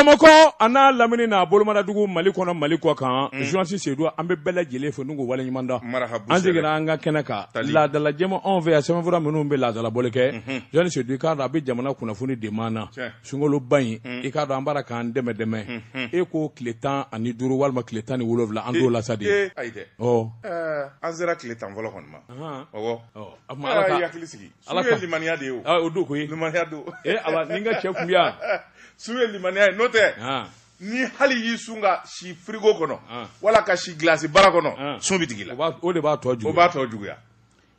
Bamakɔ a n'a lamini n'a bolomadadugu Mali kɔnɔ Mali kɔ kan journaliste Seydou an bɛ bɛɛ lajɛlen fo ni k'u waleɲuman dɔn Marahabu an seginna an ka kɛnɛ kan Tali. laadala jɛma anw fɛ yan sɛbɛnfura minnu bɛ laadalabɔli kɛ journaliste Seydou i k'a dɔn a bɛ jamana kunnafoni de maa na Tiɲɛ. sunkaloba in i k'a dɔn an b'a la k'an dɛmɛ dɛmɛ e ko tile 15 walima tile 17 an t'o la sa de Ee, ayi dɛ ɔ Ɛɛ, an sera tile 10 fɔlɔ kɔni ma ahan. ɔwɔ ɔ a tuma ala Ala ka y'i hakili sigi Ala su ye ka- limaniya de ye o Ah, o don koyi limaniya don e ala ni n ka cɛ kun bɛ yan su ye limaniya ye n'o tɛ Ah. ni hali y'i sun ka si frigo kɔnɔ Ah. wala ka si gilasi bara kɔnɔ Ah. sun bɛ digi i la O b'a- o de b'a tɔ o juguya b'a tɔ juguya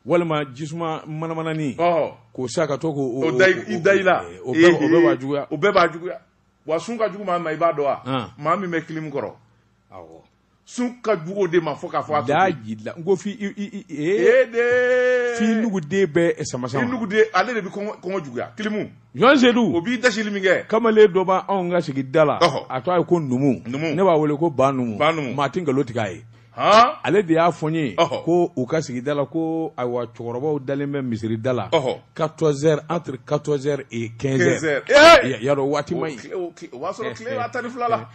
walima jisuma manamanani ɔhɔ k'o sa ka to k'o o da i da i la o bɛɛ b'a juguya o bɛɛ b'a juguya wa sun ka jugu maa min ma i b'a dɔn wa Ah. maa min bɛ kilimu kɔrɔ sun ka jugu o de ma fo k'a fɔ a da to jila n ko fi i i i ee ee de f'i nuguden bɛɛ sama i sama nuguden ale de bɛ kɔngɔ kɔngɔ juguya kilimu Jean Seydou o b'i dasili min kɛ kamalen dɔ b'anw ka sigida la Ɔhɔ. a tɔgɔ ye ko numu Numu. ne b'a wele ko ba numu Ba Numu. maa ti nkalon tigɛ a ye han ale de y'a fɔ n ye Ɔhɔ. ko u ka sigida la ko ayiwa cɛkɔrɔbaw dalen bɛ misiri da la Ɔhɔ. 14 heures entre 14 heures et 15 heures 15 heures ee y'a dɔn waati man ɲi o b'a sɔrɔ tile b'a 12 la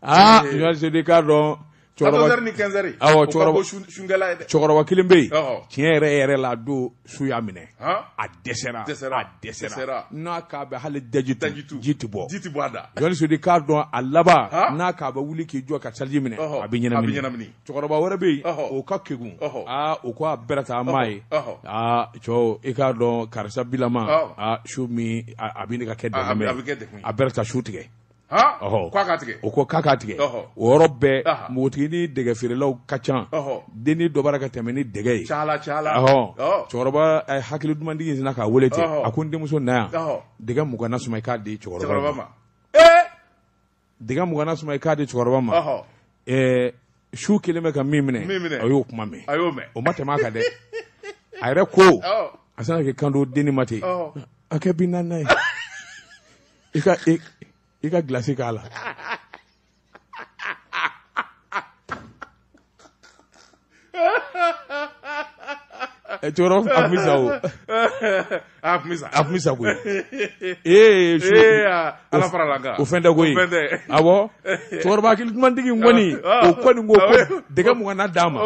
aa Jean Seydou i k'a dɔn 14 heures cɛkɔrɔba ni 15 heures Awɔ, o ka cɛkɔrɔba- go sunkɛla ye dɛ cɛkɔrɔba kelen bɛ yen Ɔhɔ. tiɲɛ yɛrɛ yɛrɛ la a don su y'a minɛ han a dɛsɛra Dɛsɛra. a dɛsɛra Dɛsɛra. n'a k'a bɛ hali daji tu daji tu ji ti bɔ ji ti bɔ a da Jɔnni Seydou k'a dɔn a laban Han? n'a k'a bɛ wuli k'i jɔ ka saliji minɛ Ɔhɔ, a bɛ ɲɛnamini a bɛ ɲɛnamini. cɛkɔrɔba wɛrɛ bɛ yen Ɔhɔ. o ka kegun Ɔhɔ. aa o ko a bɛrɛ ta an m'a ye Ɔhɔ. aa cɛw i k'a dɔn karisa bilama Ɔhɔ. aa su min a bɛ ne ka kɛ A- a dɛmɛ bɛ- a bɛ kɛ degun ye. a bɛrɛ ta su tigɛ han Ɔhɔ. k'a ka tigɛ o ko k'a k'a tigɛ Ɔhɔ. o yɔrɔ bɛɛ Aha. npogotigi ni dɛgɛ feerelaw ka ca Ɔhɔ. denni dɔ b'ara ka tɛmɛ ni dɛgɛ ye cala cala Ɔhɔ. Ɔhɔ. cɛkɔrɔba hakili dumantigi in sinna k'a wele ten Ɔhɔ. a ko n denmuso na yan Ɔhɔ. dɛgɛ 20 na suma i k'a di cɛkɔrɔba cɛkɔrɔba ma ma ee dɛgɛ 20 na suma i k'a di cɛkɔrɔba ma ɔhɔ ɛɛ su kelen bɛ ka min minɛ Min minɛ. a y'o kuma mɛn a y'o mɛn o ma tɛmɛ a kan dɛ a yɛrɛ ko Ɔhɔ. a sina k'i kanto denni ma ten Ɔhɔ. a kɛ 40 ye i ka i ka gilasi k'a la cɛkɔrɔba a kun bɛ sa o a kun bɛ sa a kun bɛ sa koyi ee su ee aa, ala fara la kan o fɛn tɛ koyi o fɛn tɛ awɔ cɛkɔrɔba hakili dumantigi in kɔni o kɔni ko ko dɛgɛ 20 na d'a ma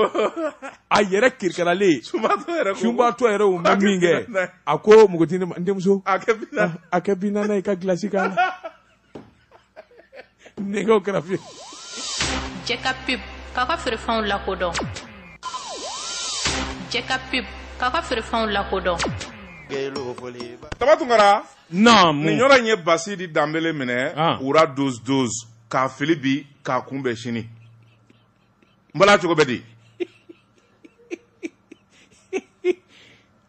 a yɛrɛ kirikaralen sunbaatɔ yɛrɛ ko sunbaatɔ yɛrɛ o ma min kɛ a ko npogotigi ma n denmuso a kɛ 40 a kɛ 40 ye i ka gilasi k'a la nɛgɛw kɛrɛfɛ Jɛka pub k'aw ka feerefɛnw lakodɔn. Jɛka pub k'aw ka feerefɛnw lakodɔn. Taba Tunkara naamu nin yɔrɔ in ye Basidi Danbele minɛ Ah. wura 12 12 k'a fili bi k'a kunbɛn sini n bala cogo bɛ di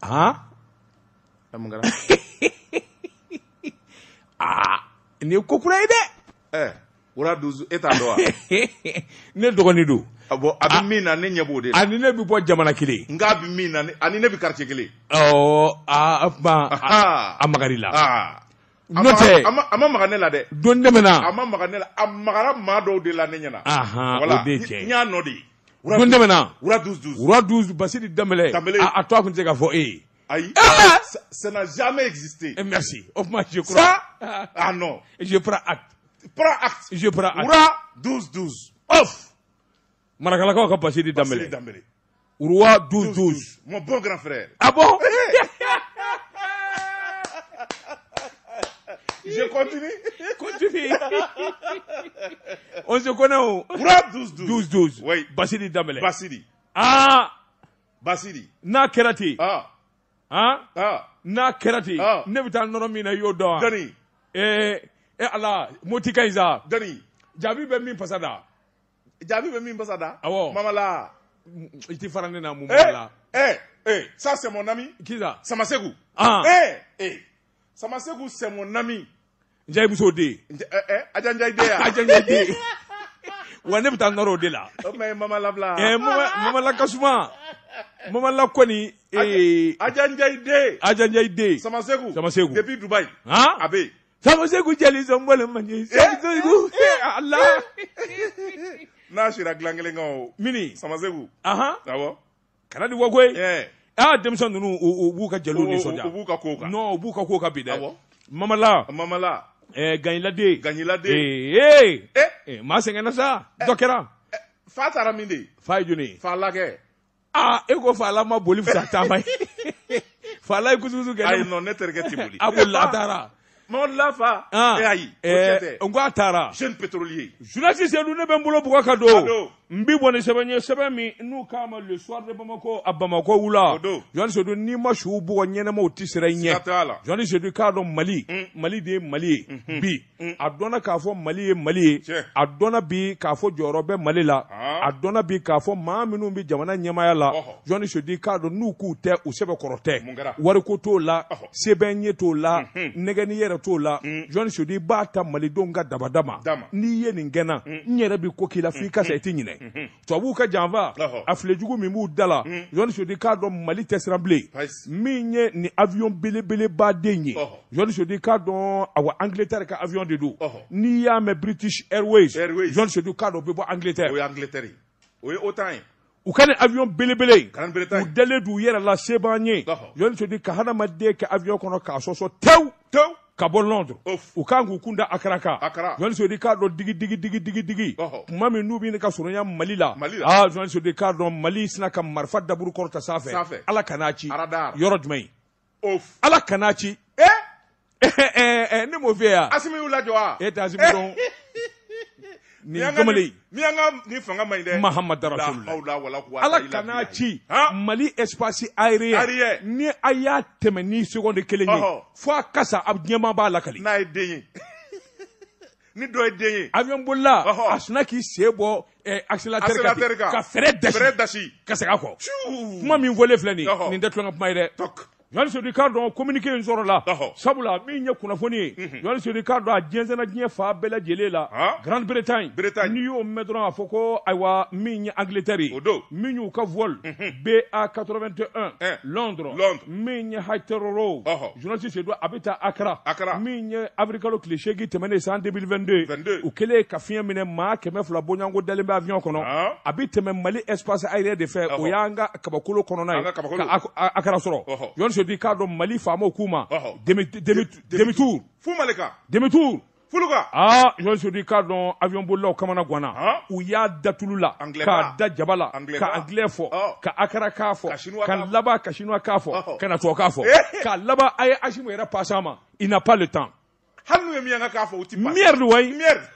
han Ɛ, mun kɛra aa nin ye ko kura ye dɛ ɛ wura 12 e t'a dɔn wa ne dɔgɔnin don Ah, bon a bɛ min na ne ɲɛ b'o de la ani ne bɛ bɔ jamana kelen n k'a bɛ min na ani ne bɛ quartier kelen ɔ aa o tuma Aha. a magar'i la aa a N'o ma- tɛ a ma maga ne la dɛ don tɛmɛna a ma maga ne la a magara maa dɔw de la ne ɲɛna Ahan, Voilà. o de ye tiɲɛ ye. n y'a nɔ de ye Wura don tɛmɛna wura 12 12 roi 12 Basidi Danbɛlɛ Danbɛlɛ. a tɔgɔ tun tɛ se ka fɔ e ye ayi Ah! ça n'a jamais existé Eh, merci o tuma je crois ça ah non je prends acte prends acte je prends acte wura 12 12 off Marakalakaw ka Basidi Basidi Danbɛlɛ Danbɛlɛ roi 12 12 mon bon grand frère ah bon je continue continue on se connaît o wura 12 12 12 12 oui Basidi Danbɛlɛ Basidi ah Basidi n'a kɛra ten ah han ah n'a kɛra ten Ah. ne bɛ taa nɔrɔ min na i y'o dɔn wa Dani ee e ala moti ka ɲi sa Dani jaabi bɛ min fasa da jaabi bɛ min basa da Awɔ. Mamala i ti fara ne na mun eh b'a la eh eh ça c'est mon ami kisa Samaseku ah eh eh Samaseku c'est mon ami njayi muso den eh eh Aja Njayi den ya aja njayi den wa ne bɛ taa nɔrɔ o de la o tuma ye Mama labila ɛɛ mama la kasuma mama la kɔni ee Aja Njayi den aja njayi den Samaseku Samaseku. depuis Dubaï han a bɛ yen Samaseku jeli sɔnbɔlen man ɲi Samaseku ala n'a sira dilan kelen kan o mini Samaseku ahan awɔ kana di wa koyi eh aa denmisɛn ninnu u b'u ka jeliw nisɔndiya u b'u ka kow kan non u b'u ka kow kan bi dɛ Awɔ. mamala Mamala Gaɲiladen. Gaɲiladen. Ee maa sɛgɛnna sa, dɔ kɛra. Fa taara min de? Fa ye jɔni ye? Fa lagɛ. Aa, e ko fa la ma boli fisa taama ye. Fa la ye kusukusu kɛ. Ayi non, ne terikɛ tɛ boli. A bolila, a taara. Mamadu Lafa. Ayi, o cɛ tɛ. N ko a taara. Jeune pétrolier. Journaliste Seydou, ne bɛ n bolo bugɔ ka don. N bi bɔ ni sɛbɛn ye, sɛbɛn min n'u k'a ma Le Soir de Bamako, a Bamako wula. O don. Journaliste Seydou, n'i ma suw bugɔ ɲɛnɛmaw tɛ siran i ɲɛ. Siga t'a la. Journaliste Seydou, k'a dɔn Mali, Mali de ye Mali ye bi. A dɔnna k'a fɔ Mali ye Mali ye. A dɔnna bi k'a fɔ jɔyɔrɔ bɛ Mali la. A dɔnna bi k'a fɔ maa minnu bɛ jamana ɲɛmaaya la. Journaliste Seydou, k'a dɔn n'u k'u tɛ, u sɛbɛkɔrɔ tɛ. Wariko t'o la, sɛbɛn ɲɛ t'o la, nɛgɛni yɛrɛ t'o la. Journaliste Seydou, i b'a ta malidenw ka dabada ma. N'i ye nin gɛnna, n yɛrɛ bɛ ko k'i la f'i ka sa, i tɛ ɲinɛ. Tubabuw ka janfa, a filejugu min b'u da la, Journaliste Seydou, k'a dɔn Mali tɛ siran bilen. Min ye nin avion belebeleba den ye, Journaliste Seydou, k'a dɔn awa Angleterre ka avion de don. N'i y'a mɛn British Airways, Journaliste Seydou, k'a dɔn o bɛ bɔ Angleterre. O ye Angleterre ye, o ye OTAN ye. U ka nin avion belebele, u dalen d'u yɛrɛ la se b'an ye. Journaliste Seydou, ka hadamaden kɛ avion kɔnɔ k'a sɔsɔ tewu tewu ka bɔ Londres, u kan k'u kun da Accra kan. Journaliste Seydou, k'a dɔn digi digi digi digi digi kuma min n'u bɛ ka surunya Mali la, aa Journaliste Seydou, k'a dɔn Mali sina ka marifa daburu kɔrɔta sanfɛ. Ala kan'a ci yɔrɔ jumɛn ye, Ala kan'a ci. Ne m'o f'i ye yan. Asimi y'u lajɔ wa? E tɛ Asimi dɔn. Nin kamalen miyanka ni fanga man ɲi dɛ. Mahamadu Rasulullah. Ala kan'a ci. Mali espace aérien, ni a y'a tɛmɛ ni seconde kelen ye, fo a kasa, a ɲɛmaa b'a lakali. N'a ye den ye, ni dɔ ye den ye. Avion bolila, a sinna k'i sen bɔ accélérateur kan, ka frein dasi, ka segin a kɔ. Kuma min fɔlen filɛ nin ye, nin tɛ tulonkɛ kuma ye dɛ. Journaliste Seydou, k'a dɔn communiqué in sɔrɔla, sabula min ye kunnafoni ye, Journaliste Seydou, k'a dɔn a jɛnsɛnna diɲɛ fan bɛɛ lajɛlen la. Grande-Bretagne, n'i y'o mɛn dɔrɔn, a fɔ ko ayiwa min ye Angleterre ye, min y'u ka vol BA81 Londres, min ye Heathrow, Journaliste Seydou, a bɛ taa Accra, min ye avril kalo tile 8 tɛmɛnen san 2022, u kɛlen ka fiɲɛ minɛ maa 200 bɔɲɔgɔnko dalen bɛ avion kɔnɔ, a bɛ tɛmɛ Mali espace aérien de fɛ, o y'an ka kabakolo kɔnɔna ye, ka Accra sɔrɔ. Journaliste Seydou, k'a dɔn Mali faamaw k'u ma demi-tour, demi-tour. Ah, Journaliste Seydou, k'a dɔn avion bolilaw kamana ganna, u y'a da tulu la, k'a da jaba la, ka anglais fɔ, ka Accra k'a fɔ, ka laban ka chinois k'a fɔ, ka na tubabu k'a fɔ, ka laban a ye Asimi yɛrɛ passé a ma. Il n'a pas le temps. Hali n'u ye miyanka k'a fɔ, u ti passer. Merde wayi. Merde.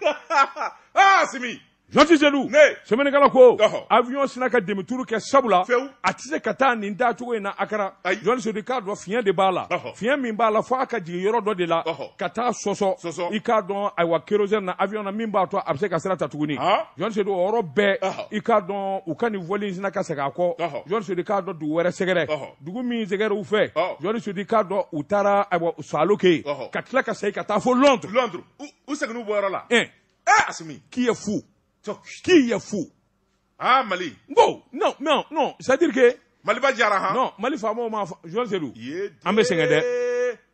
Ah, Asimi. Journaliste Seydou, sɛbɛnnikɛla ko avion sina ka demi-tour kɛ, sabula a tɛ se ka taa nin da cogo in na Accra. Journaliste Seydou, k'a dɔn fiɲɛ de b'a la, fiɲɛ min b'a la, fo a ka jigin yɔrɔ dɔ de la ka taa sɔsɔ, i k'a dɔn ayiwa kérosène na avion na, min b'a to a bɛ se ka sira ta tuguni. Journaliste Seydou, o yɔrɔ bɛɛ, i k'a dɔn u ka nin vol in sina ka segin a kɔ. Journaliste Seydou, k'a dɔn dugu wɛrɛ sɛgɛrɛ, dugu min sɛgɛrɛ u fɛ, Journaliste Seydou, k'a dɔn u taara ayiwa Salo kɛ yen, ka tila ka segin ka taa fo Londres. Londres, u seginn'u bɔyɔrɔ la. Asimi. Qui est fou? Qui est fou? Ah, Mali. Bon, non, non, non. C'est-à-dire que. Mali ba jara, han. Non, Mali faamaw ma Journaliste Seydou. An bɛ sɛgɛn dɛ.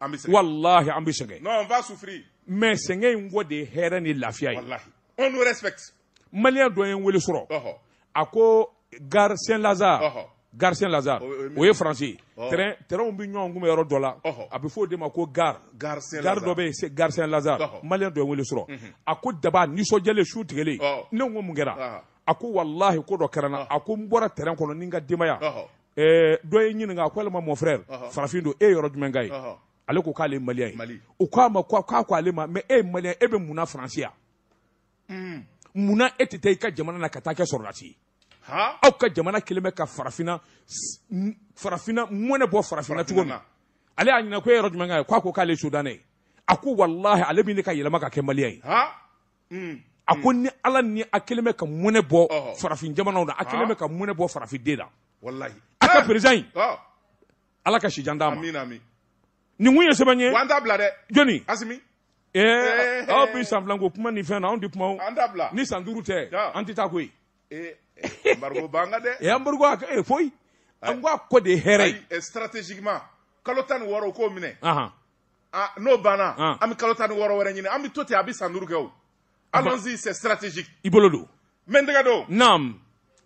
An bɛ sɛgɛn. Wallahi, an bɛ sɛgɛn. Non, on va souffrir. Mais sɛgɛn in kɔ de ye hɛrɛ ni lafiya ye. Wallahi. On nous respecte. Malien dɔ ye n wele sɔrɔ. A ko gare Saint-Lazare. Gare Saint-Lazare, o ye Faransi ye. Train bɛ ɲɔgɔn kunbɛn yɔrɔ dɔ la, a bɛ fɔ o de ma ko gare. Gare dɔ bɛ yen, gare Saint-Lazare. Malien dɔ ye wele sɔrɔ. A ko daba nisɔndiyalen, su tigɛlen. Ne ko mun kɛra? A ko walahi ko dɔ kɛra n na. A ko n bɔra terrain kɔnɔ ni n ka denbaya. Dɔ ye n ɲininka, a ko yalima mon frère, farafin don, e ye yɔrɔ jumɛn ka ye? Ale ko k'ale ye Malien ye. O k'a ma k'a ko ale ma, mais e ye Malien, e bɛ mun na Faransi yan? Munna e tɛ taa i ka jamana na ka taa kɛ sɔrɔdasi ye? Aw ka jamana kelen bɛ ka farafinna mɔnɛ bɔ farafinna cogo min. Ale y'a ɲininka ko e yɔrɔ jumɛn ka ye? K'a ko k'ale ye Soudanais ye. A ko walahi ale bɛ ne ka yɛlɛma ka kɛ Malien ye. A ko ni Ala ni a kelen bɛ ka mɔnɛ bɔ farafin jamanaw na, a kelen bɛ ka mɔnɛ bɔ farafin den na. Walahi. A ka président in, Ala ka sijan d'a ma. Nin kun ye sɛbɛn ye. Wa an t'a bila dɛ. Jɔni? Asimi. Aw bɛ san 2 ko kuma ni fɛn na, anw tɛ kuma o. An t'a bila. Ni san 5 tɛ, an tɛ taa koyi. Embargo b'an kan dɛ. Embargo a foyi. An ko a kɔ de ye hɛrɛ ye. Stratégiquement, kalo 16 o k'o minɛ. N'o banna, an bɛ kalo 16 wɛrɛ ɲini, an bɛ to ten, a bɛ san 5 kɛ o. Allons-y, c'est stratégique. I bolo don. N bɛ n tɛgɛ don. Naam.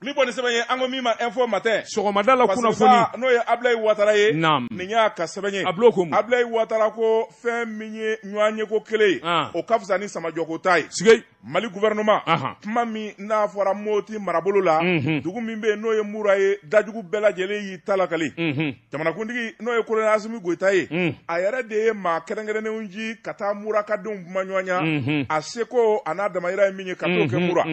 Min bɔ ni sɛbɛn ye, an ko min ma Info Matin, sɔgɔmada la kunnafoni, n'o ye Ablaye Watara ye. Nin y'a ka sɛbɛn ye. A bulon ko mun? Ablaye Watara ko fɛn min ye ɲɔgɔn kelen ye, o ka fisa ni samajɔko ta ye. Sigi. Mali gouvernement, kuma min n'a fɔra Moti marabolo la, dugu min bɛ yen n'o ye Mura ye, dajugu bɛɛ lajɛlen y'i ta lakali. Jamanakuntigi, n'o ye colonel Asimi Goyita ye, a yɛrɛ de ye maa kɛrɛnkɛrɛnnenw ci ka taa Murakadenw kuma ɲɔgɔnya, a seko a n'a damayira ye min ye, ka t'o kɛ Mura.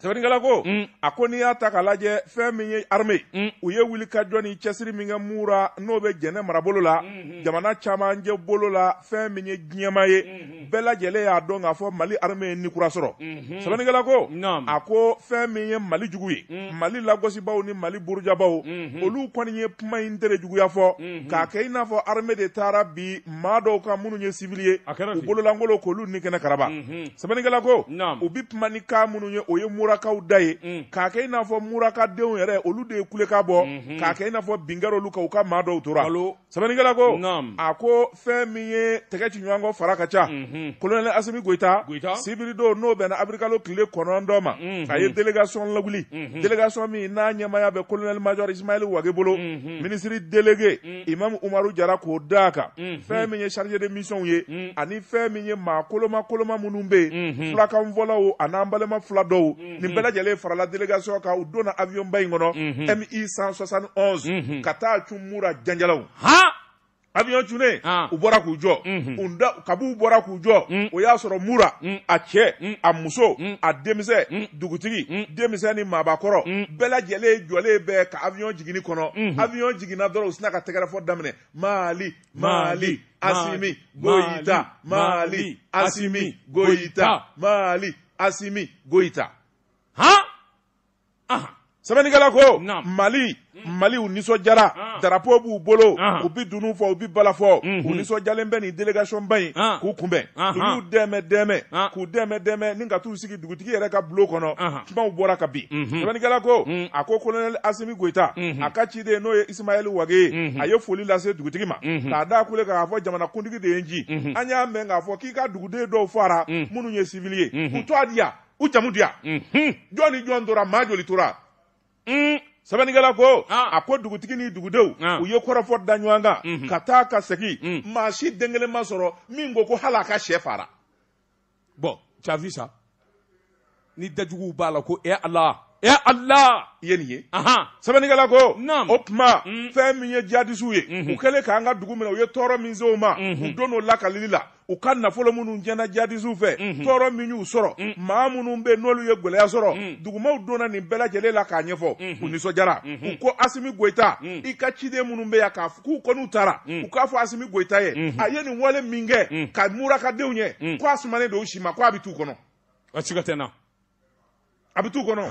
Sɛbɛnnikɛla ko, a ko n'i y'a ta k'a lajɛ, fɛn min ye armée, u ye wuli ka jɔ ni cɛsiri min kɛ Mura, n'o bɛ Jɛnɛ marabolo la, jamana camancɛ bolo la, fɛn min ye diɲɛma ye, bɛɛ lajɛlen y'a dɔn k'a fɔ Mali armée ye ni kura sɔrɔ. Sɛbɛnnikɛla ko, a ko fɛn min ye Mali jugu ye, Mali lagosibaw ni Mali burujabaw, olu kɔni ye kuma in tere juguya fɔ k'a kɛ i n'a fɔ armée de taara bi maa dɔw kan minnu ye civil ye, u bololankolon, k'olu ni kɛnɛ karaba. Sɛbɛnnikɛla ko, u bi kuma ni kan minnu ye, o ye Murakaw da ye, k'a kɛ i n'a fɔ Murakadenw yɛrɛ, olu de ye kulekan bɔ, k'a kɛ i n'a fɔ bin kɛra olu kan, u ka maa dɔw tora. Sɛbɛnnikɛla ko, a ko fɛn min ye tɛgɛ ci ɲɔgɔn kɔ fara ka ca, colonel Asimi Goyita, sibiridon, n'o bɛnna avril tile 9 ma, a ye délégation lawuli, délégation min n'a ɲɛmaaya bɛ colonel major Ismaël Wage bolo, ministre délégué Imam Umaru Jara k'o d'a kan, fɛn min ye chargé de mission ye, ani fɛn min ye maa koloma koloma minnu bɛ yen, fulakanfɔlaw a n'an balima fula dɔw, nin bɛɛ lajɛlen farala délégation kan. U donna avion ba in kɔnɔ, Mi 171, ka taa cun Mura Janjalaw. Avion cunnen, u bɔra k'u jɔ. U da kab'u bɔra k'u jɔ, o y'a sɔrɔ Mura, a cɛ, a muso, a denmisɛn, dugutigi, denmisɛn ni maabakɔrɔ, bɛɛ lajɛlen jɔlen bɛ ka avion jiginni kɔnɔ. Avion jiginna dɔrɔn, u sina ka tɛgɛrɛ fɔ daminɛ: Mali, Mali, Asimi Goyita, Mali, Asimi Goyita, Mali, Asimi Goyita. Sɛbɛnnikɛla ko, Mali, Mali, u nisɔndiyara, drapeau b'u bolo, u bi dunun fɔ, u bi bala fɔ, u nisɔndiyalen bɛ nin délégation ba in k'u kunbɛn. U y'u dɛmɛ dɛmɛ, k'u dɛmɛ dɛmɛ, ni ka t'u sigi dugutigi yɛrɛ ka bulon kɔnɔ. Kumaw bɔra ka bin. Sɛbɛnnikɛla ko, a ko colonel Asimi Goyita, a ka ciden, n'o ye Ismaël Wage ye, a ye foli lase dugutigi ma, k'a da kule k'a fɔ jamanakuntigi de ye n ci. An y'a mɛn k'a fɔ k'i ka duguden dɔw fara, minnu ye civil ye, u tɔgɔ di yan, u jamu di yan, jɔn ni jɔn tora, maa joli tora? Sɛbɛnnikɛla ko, a ko dugutigi ni dugudenw, u ye kɔrɔfɔ da ɲɔgɔn kan ka taa ka segin, maa si den kelen ma sɔrɔ min ko ko hali a ka sɛ fara. Bon, tu as vu ça, ni dajuguw b'a la ko e Ala, e Ala. I ye nin ye. Sɛbɛnnikɛla ko, o tuma fɛn min ye jihadisiw ye, u kɛlen k'an ka dugu minɛ, u ye tɔɔrɔ min se u ma, u don o lakalili la, u ka nafolo minnu tiɲɛna jihadisiw fɛ, tɔɔrɔ min y'u sɔrɔ, maa minnu bɛ yen n'olu ye gɛlɛya sɔrɔ, dugumaw donna nin bɛɛ lajɛlen la k'a ɲɛfɔ. U nisɔndiyara, u ko Asimi Goyita, i ka ciden minnu bɛ yan, k'a k'u kɔni taara, u k'a fɔ Asimi Goyita ye, a ye nin wale min kɛ ka Murakadenw ye, ko a sumanen don u si ma, ko a bɛ t'u kɔnɔ. A siga tɛ n na. A bɛ t'u kɔnɔ.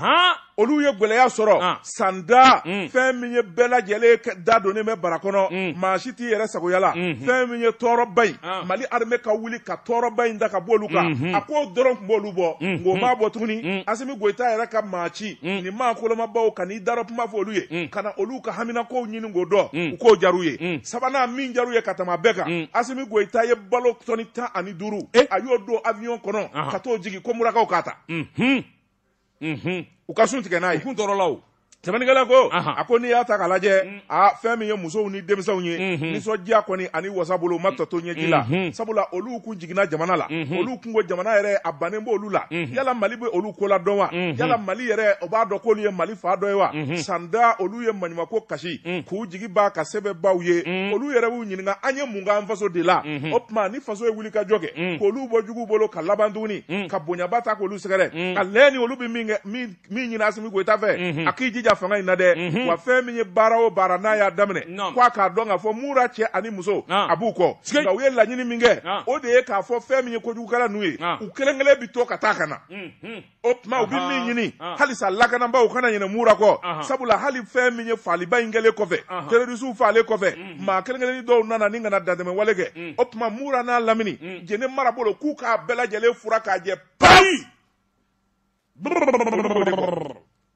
Olu ye gɛlɛya sɔrɔ sanda. Fɛn min ye bɛɛ lajɛlen da donnen bɛ bara kɔnɔ, maa si t'i yɛrɛ sagoya la. Fɛn min ye tɔɔrɔba in, Mali armée ka wuli ka tɔɔrɔba in da ka bɔ olu kan, a k'o dɔrɔn tun b'olu bɔ, nka o m'a bɔ tuguni. Asimi Goyita yɛrɛ ka maa ci nin maa kolomabaw ka n'i darɔ kuma fɔ olu ye, ka na olu ka haminakow ɲini k'o dɔn, u k'o jar'u ye. Sabanan min jar'u ye ka tɛmɛ a bɛɛ kan, Asimi Goyita ye balo tɔni 15, a y'o don avion kɔnɔ ka t'o jigin ko Murakaw k'a ta, u ka sun tigɛ n'a ye. U kun tɔɔrɔla o. Sɛbɛnnikɛla ko, a ko n'i y'a ta k'a lajɛ, a fɛn min ye musow ni denmisɛnw ye, nisɔndiya kɔni ani wasa bolo, u ma tɔ to ɲɛji la, sabula olu kun jiginna jamana la, olu kun ko jamana yɛrɛ a bannen b'olu la. Yala Mali bɛ olu ko la dɔn wa? Yala Mali yɛrɛ, o b'a dɔn k'olu ye Mali fa dɔ ye wa? Sanda olu ye maɲumako kasi k'u jigi ba ka sɛbɛnbaw ye. Olu yɛrɛ b'u ɲininka, an ye mun k'an faso de la? O tuma ni faso ye wuli ka jɔ kɛ k'olu bɔ juguw bolo, ka laban tuguni ka bonyaba ta k'olu sɛgɛrɛ, ka lɛ ni olu bɛ min kɛ, min ɲini Asimi Goyita fɛ, a k'i jija fanga in na dɛ. Wa fɛn min ye baara o baara n'a y'a daminɛ, ko a k'a dɔn k'a fɔ Mura cɛ ani muso, a b'u kɔ. Nka u ye laɲini min kɛ, o de ye k'a fɔ fɛn min ye kojugukɛla ninnu ye, u kelen kelen bɛ to ka taa ka na. O tuma u bɛ min ɲini halisa, lakanabaaw kana ɲinɛ Mura kɔ, sabula hali fɛn min ye faaliba in kɛlen kɔfɛ, terrorisiw faalen kɔfɛ, maa kelen kelenni dɔw nana ni kana dantɛmɛ wale kɛ. O tuma Mura n'a lamini, Jɛnɛ marabolo, k'u k'a bɛɛ lajɛlen fura k'a jɛ payi.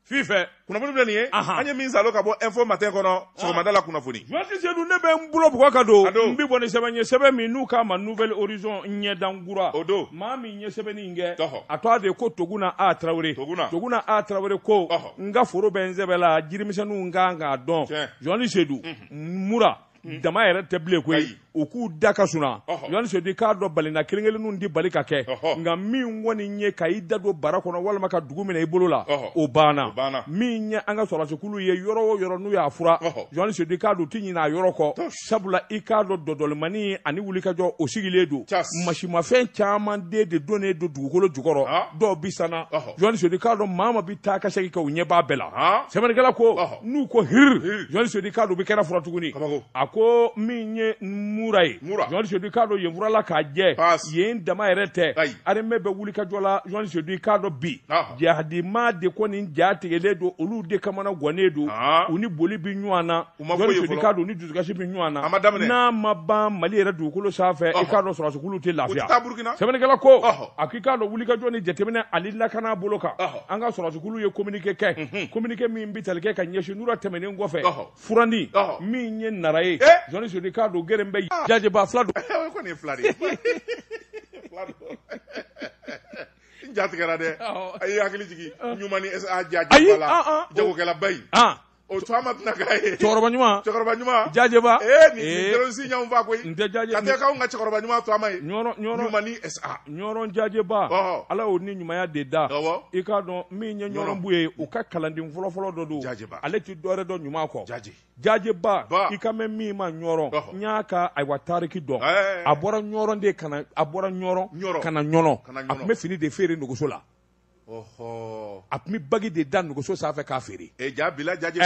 Fifɛ kunnafoni filɛ nin ye, an ye min salo ka bɔ Info Matin kɔnɔ sɔgɔmada la kunnafoni. Journaliste Seydou, ne bɛ n bolo bugɔ ka don, n bɛ bɔ ni sɛbɛn ye, sɛbɛn min n'u k'a ma Nouvel Horizon, ɲɛdankura. O don. Maa min ye sɛbɛnni in kɛ, a tɔgɔ de ko Toguna A Tarawele. Toguna A Tarawele ko n ka foro bɛ n sɛbɛ la, jirimisɛnninw kan k'a dɔn. Journaliste Seydou, Mura dama yɛrɛ tɛ bilen koyi, u k'u da ka suna. Journaliste Seydou, k'a dɔn balina kelen kelenninw tɛ bali ka kɛ, nka min kɔni ye ka i da don bara kɔnɔ walima ka dugu minɛ i bolo la, o banna. Min ye an ka sɔrɔdasikulu ye, yɔrɔ o yɔrɔ n'u y'a fura, Journaliste Seydou, k'a dɔn u tɛ ɲinɛ a yɔrɔ kɔ, sabula i k'a dɔn dɔdɔlimani ani wulikajɔ o sigilen don. Masimafɛn caman de donnen don dugukolo jukɔrɔ, dɔw bɛ sanna. Journaliste Seydou, k'a dɔn maa ma bɛ taa ka segin kɛ, u ɲɛ b'a bɛɛ la. Sɛbɛnnikɛla ko n'u ko hiri, Journaliste Seydou, k'a dɔn u bɛ kɛnɛ fura tuguni. A ko min ye Mura ye, Journaliste Seydou, k'a dɔn yen furala k'a jɛ, yen dama yɛrɛ tɛ, armée bɛ wulikajɔ la. Journaliste Seydou, k'a dɔn bi jihadima de kɔni ja tigɛlen don, olu de kamana gannen don, u ni boli bɛ ɲɔgɔn na. Journaliste Seydou, k'a dɔn ni dusukasi bɛ ɲɔgɔn na, n'a ma ban Mali yɛrɛ dugukolo sanfɛ, i k'a dɔn sɔrɔdasikulu tɛ lafiya. Sɛbɛnnikɛla ko a k'i k'a dɔn wulikajɔ ni jateminɛ ani lakana bolo kan, an ka sɔrɔdasikulu ye communiqué kɛ, communiqué min bɛ tali kɛ ka ɲɛsin Nura tɛmɛnen kɔfɛ furani min ye Nara ye. Journaliste Seydou, k'a dɔn geren bɛ jajeba fila don. O kɔni ye fila de ye, n ja tigɛra dɛ. A ye hakili jigin ɲuman ni SA jajeba la, jagokɛlaba in, o to ma tɛna k'a ye. Cɛkɔrɔba ɲuman, cɛkɔrɔba ɲuman jajeba. Ee, nin terroriste ɲanw fa koyi. N tɛ jaje ka tɛ k'anw ka cɛkɔrɔba ɲuman to a ma ye. Ɲɔrɔ, Ɲɔrɔ, ɲuman ni SA. Ɲɔrɔ jajeba, Ala y'o ni ɲumanya de da. I k'a dɔn min ye Ɲɔrɔnbu ye, u ka kalanden fɔlɔfɔlɔ dɔ don. Jajeba. Ale ti dɔwɛrɛ dɔn ɲuman kɔ. Jaje. Jajeba, i ka mɛn min ma Ɲɔrɔ, n y'a ka ayiwa tariki dɔn. A bɔra Ɲɔrɔ de ka na, a bɔra Ɲɔrɔ ka na Ɲɔnɔ. A tun bɛ fini de feere nɛgɛso la. A tun bɛ bagi de da nɛgɛso sanfɛ k'a feere. Ja bila jaje.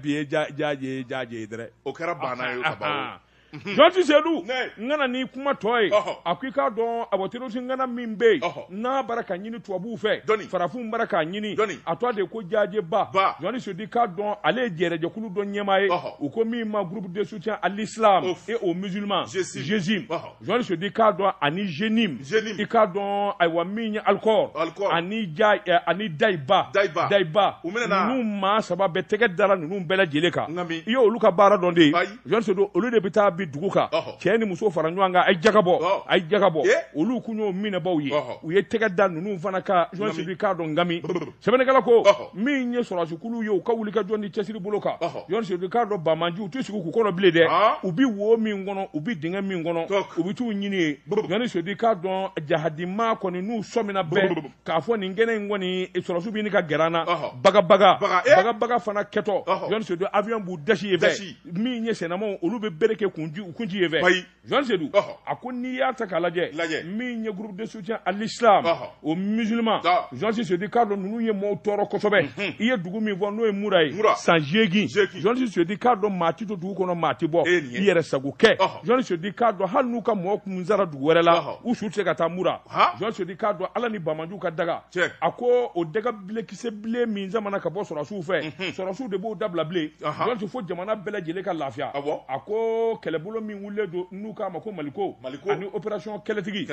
Bi ye jaje jaje dɛ. O kɛra banna ye ka ban. Journaliste Seydou, n kana ni kuma tɔ ye, a ko i k'a dɔn a bɔ terroriste ŋana min bɛ yen n'a bara ka ɲini tubabuw fɛ, farafinw bara k'a ɲini, a tɔgɔ de ko Jajeba. Journaliste Seydou, k'a dɔn ale ye jɛrɛjɛkulu dɔ ɲɛmaa ye, u ko min ma groupe de soutien à l'islam et aux musulmans, GSIM. Journaliste Seydou, k'a dɔn ani JNIM, i k'a dɔn ayiwa min ye Alcor ani ja ani Dayiba, Dayiba, ninnu maa saba bɛɛ tɛgɛ dara ninnu bɛɛ lajɛlen kan. I ye olu ka baara dɔn de ye. Journaliste Seydou, olu de bɛ taa bi dugu kan, cɛ ni muso fara ɲɔgɔn kan, a ye jaga bɔ, a ye jaga bɔ. Olu kun y'o minɛbaw ye, u ye tɛgɛ da ninnu fana kan. Journaliste Seydou, k'a dɔn Ngami. Sɛbɛnnikɛla ko min ye sɔrɔdasikulu ye, u ka wulikajɔ ni cɛsiri bolo kan, Journaliste Seydou, k'a dɔn banbaanci u tɛ sigi k'u kɔnɔ bilen dɛ. U bɛ wo min kɔnɔ, u bɛ dingɛ min kɔnɔ, u bɛ t'u ɲini yen. Journaliste Seydou, k'a dɔn jahadima kɔni n'u sɔmina bɛɛ k'a fɔ nin kɛnɛ in kɔni sɔrɔdasiw bɛ ɲini ka gɛrɛ an na, bagabaga bagabaga fana kɛtɔ. Journaliste Seydou, avion b'u dasi yen fɛ, min ye sɛnɛmaw, olu bɛ bere kɛ u kun ci yen fɛ. Journaliste Seydou, a ko n'i y'a ta k'a lajɛ, min ye groupe de soutien à l'islam aux musulmans, Journaliste Seydou, k'a dɔn ninnu ye maaw tɔɔrɔ kosɛbɛ. I ye dugu min fɔ n'o ye Mura ye, san 8, Journaliste Seydou, k'a dɔn maa ti to dugu kɔnɔ, maa ti bɔ, i yɛrɛ sago kɛ. Journaliste Seydou, k'a dɔn hali n'u ka mɔgɔ kun sara dugu wɛrɛ la, u su tɛ se ka taa Mura. Journaliste Seydou, k'a dɔn Ala ni banbaanciw ka daga, a ko o daga bilekisɛ bilen min zamana ka bɔ sɔrɔdasiw fɛ, sɔrɔdasiw de b'o dabila bilen. Journaliste, fo jamana bɛɛ lajɛlen ka lafiya. A ko kɛlɛbolo min wulilen don n'u k'a ma ko Maliko ani opération kɛlɛtigi,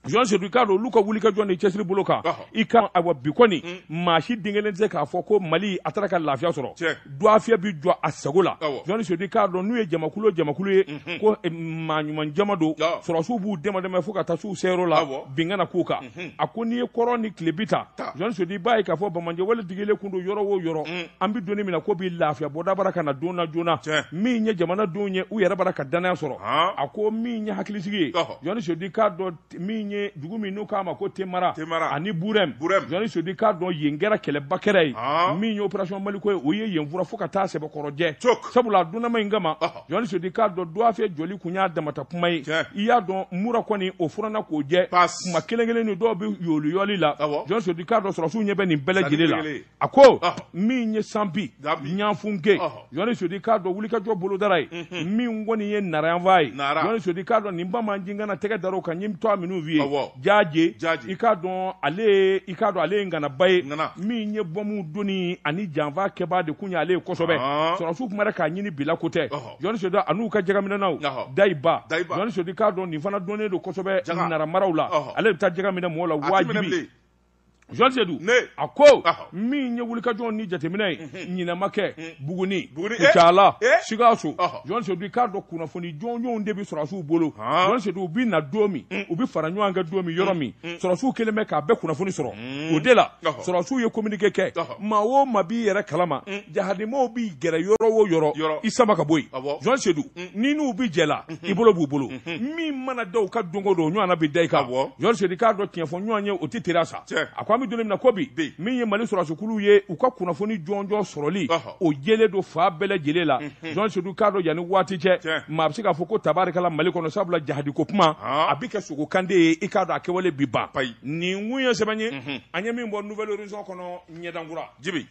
Journaliste Seydou, k'a dɔn olu ka wulikajɔ ni cɛsiri bolo kan, i ka ayiwa bi kɔni maa si den kelen tɛ se k'a fɔ ko Mali a taara ka lafiya sɔrɔ, dɔgɔfiyɛ bi jɔ a sago la. Journaliste Seydou, k'a dɔn n'u ye jamakulu o jamakulu ye, ko maa ɲuman jama don, sɔrɔdasiw b'u dɛmɛ dɛmɛ fo ka taa s'u seyɔrɔ la, bin kana k'u kan. A ko n'i ye kɔrɔn ni tilebi ta, Journaliste Seydou, i b'a ye k'a fɔ banbaanci wale digilen kun don yɔrɔ o yɔrɔ. An bɛ don min na ko bi lafiya bɔda bara ka na don na joona, min ye jamanadenw ye, u yɛrɛ bara ka danaya sɔrɔ. A ko min ye hakilisigi ye, Journaliste Seydou, k'a dɔn min ye dugu min n'u k'a ma ko Temara ani Burɛm, Journaliste Seydou, k'a dɔn yen kɛra kɛlɛba kɛra ye. Min ye opération Maliko ye, o ye yen fura fo ka taa sɛbɛkɔrɔ jɛ, sabula a donnama in kama, Journaliste Seydou, k'a dɔn dɔgɔfiyɛ jɔli kun y'a damata kuma ye. I y'a dɔn Mura kɔni o furanna k'o jɛ, kuma kelen kelen ni dɔw bɛ yoliyɔli la. Journaliste Seydou, k'a dɔn sɔrɔdasiw ɲɛ bɛ nin bɛɛ lajɛlen la. A ko min ye Sanpi Ɲanfunke, Journaliste Seydou, k'a dɔn wulikajɔ bolodara ye, min kɔni ye Narayanfa ye, Journaliste Seydou, k'a dɔn nin banbaanci kana tɛgɛ dar'o kan, n ye tɔgɔ minnu f'i ye, Jaje, i k'a dɔn ale, i k'a dɔn ale ye ŋanaba ye, min ye bɔnmu donni ani janfa kɛbaa de kun ye ale ye kosɛbɛ. Sɔrɔdasiw kun bɛ k'a ɲini bila ko tɛ. Journaliste Seydou an'u ka jagaminɛnaw Dayiba, Journaliste Seydou, k'a dɔn nin fana dɔnnen don kosɛbɛ Nara maraw la, ale bɛ taa jaga minɛ mɔgɔw la wajibi. Jean Seydou a ko min ye wulikajɔ ni jateminɛ ye ɲinɛ ma kɛ Buguni Kucala Sikaso Jean Seydou i k'a dɔn kunnafoni jɔnjɔnw de bɛ sɔrɔdasiw bolo Jean Seydou u bɛ na don min u bɛ fara ɲɔgɔn kan don min yɔrɔ min sɔrɔdasiw kɛlen bɛ k'a bɛɛ kunnafoni sɔrɔ o de la sɔrɔdasiw ye communiqué kɛ maa o maa b'i yɛrɛ kalama jahadimaw b'i gɛrɛ yɔrɔ o yɔrɔ i sama ka bɔ yen Jean Seydou ni n'u bɛ jɛ la i bolo b'u bolo min mana da u kan don o don o ɲɔgɔnna bɛ da i kan Jean Seydou i k'a dɔn tiɲɛ fɔ ɲɔgɔn ye o tɛ teriya sa a ko an bɛ don min na ko bi min ye Mali sɔrɔdasikulu ye u ka kunnafoni jɔnjɔn sɔrɔli o jɛlen don fan bɛɛ lajɛlen la Jean Seydou k'a dɔn yanni waati cɛ maa bɛ se k'a fɔ ko tabarikala Mali kɔnɔ sabula jahadiko kuma a bɛ kɛ sogokande ye i k'a dɔn a kɛwale bi ban nin kun ye sɛbɛn ye an ye min bɔ Nouvel Horizon kɔnɔ ɲɛdankura Jibi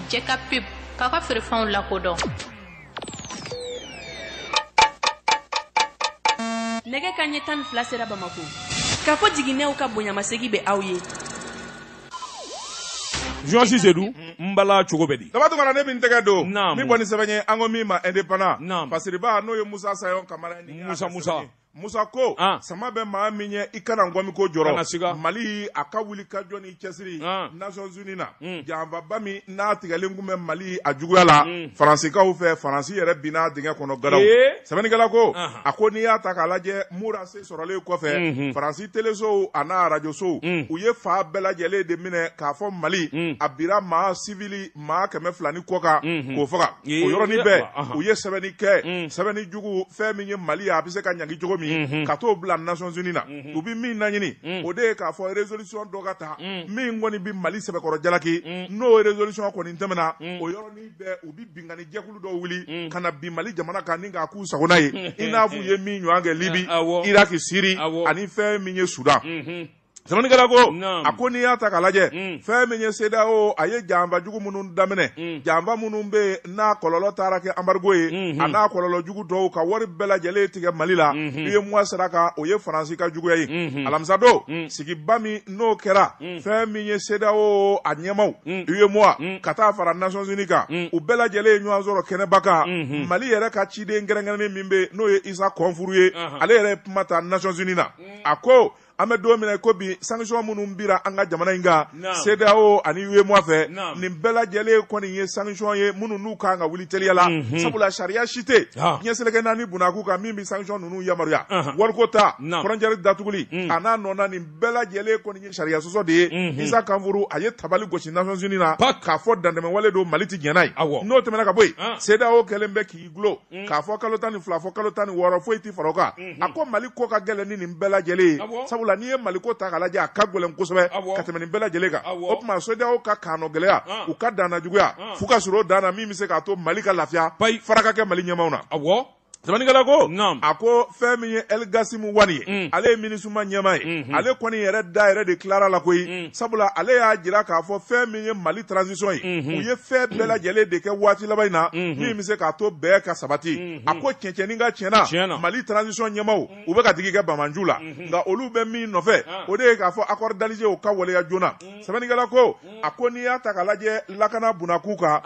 Jɛ ka pub k'aw ka feerefɛnw lakodɔn. Nɛgɛ kanɲɛ 12 sera Bamako. Kafo jiginɛw ka bonyamasegin bɛ aw ye. Jean Seydou n bala cogo bɛ di? Daba Tunkara ne bɛ n tɛgɛ don min bɔ ni sɛbɛn ye an ko min ma Indépendant fasiriba n'o ye Musa Sayɔn Kamara ye. Musa. Musa ko ah. sama bɛ maa min ɲɛ i kana ngɔmi ko jɔrɔ Mali a ka wuli ka jɔ ni cɛsiri Nations Unies na janfaba min n'a tigɛlen tun bɛ Mali a juguya la Faransikaw fɛ Faransi yɛrɛ binna dingɛ kɔnɔ garaw sɛbɛnnikɛla ko a ko n'i y'a ta k'a lajɛ Mura se sɔrɔlen kɔfɛ Faransi telesow a n'a arajosow u ye fan bɛɛ lajɛlen de minɛ k'a fɔ Mali a bira maa sivili maa 200 ni kɔ kan k'o faga o yɔrɔnin bɛɛ u ye sɛbɛnni kɛ sɛbɛnni jugu fɛn min ye Mali ye a bɛ se ka ɲangi cogo min ka t'o bila Nations Unies na u bɛ min laɲini o de ye k'a fɔ résolution dɔ ka ta min kɔni bɛ Mali sɛbɛkɔrɔ jalaki n'o résolution kɔni tɛmɛna o yɔrɔnin bɛɛ u bɛ binkanni jɛkulu dɔw wuli ka na bin Mali jamana kan ni k'a k'u sagona ye i n'a fɔ u ye min ɲɔgɔn kɛ Libi Iraki Siri ani fɛn min ye Sudan sɛbɛnnikɛla ko a ko n'i y'a ta k'a lajɛ fɛn min ye CEDEAO a ye janfa jugu minnu daminɛ janfa minnu bɛ yen n'a kɔlɔlɔ taara kɛ embargo ye a n'a kɔlɔlɔ jugu dɔw ka wari bɛɛ lajɛlen tigɛ Mali la UEMOA sira kan o ye Faransi ka juguya ye alamisa don sigiba min n'o kɛra fɛn min ye CEDEAO a ɲɛmaaw UEMOA ka taa fara Nations Unies kan u bɛɛ lajɛlen ye ɲɔgɔn sɔrɔ kɛnɛba kan Mali yɛrɛ ka ciden kɛrɛnkɛrɛnnen min bɛ yen n'o ye Isa Kɔnfuru ye ale yɛrɛ ye kuma ta Nations Unies na a ko an bɛ don min na ko bi sanction minnu bira an ka jamana in kan CEDEAO ani UEMOA fɛ nin bɛɛ lajɛlen kɔni ye sanction ye minnu n'u kan ka wuli teliya la sabula sariya si tɛ diɲɛ seleke naani bunakun kan min bɛ sanction ninnu yamaruya wariko ta frontière datuguli a n'a nɔna nin bɛɛ lajɛlen kɔni ye sariya sɔsɔ de ye Isa Kanfuru a ye tabali gosi Nations Unies na k'a fɔ dantɛmɛwale don Mali tɛ jɛn n'a ye n'o tɛmɛna ka bɔ yen CEDEAO kɛlen bɛ k'i dulon k'a fɔ kalo 12 fɔ kalo 16 foyi tɛ fara o kan a ko Mali ko ka gɛlɛn ni nin bɛɛ lajɛlen ye sabula n'i ye Mali ko ta k'a lajɛ a ka gɛlɛn kosɛbɛ ka tɛmɛ nin bɛɛ lajɛlen kan o tuma CEDEAO ka kanɔ gɛlɛya u ka danna juguya f'u ka sɔrɔ o dan na min bɛ se k'a to Mali ka lafiya fara ka kɛ Mali ɲɛmaaw na sɛbɛnnikɛla ko a ko fɛn min ye El Gasimu Wani ye ale ye MINUSMA ɲɛmaa ye ale kɔni yɛrɛ da yɛrɛ de tilara la koyi sabula ale y'a jira k'a fɔ fɛn min ye Mali transition ye u ye fɛn bɛɛ lajɛlen de kɛ waati laban in na min bɛ se k'a to bɛn ka sabati a ko cɛncɛnnin ka tiɲɛ na Mali transition ɲɛmaaw u bɛ ka digi kɛ banbaanciw la nka olu bɛ min nɔfɛ o de ye k'a fɔ accord d'Alger o ka waleya joona sɛbɛnnikɛla ko a ko n'i y'a ta k'a lajɛ lakana bunakun kan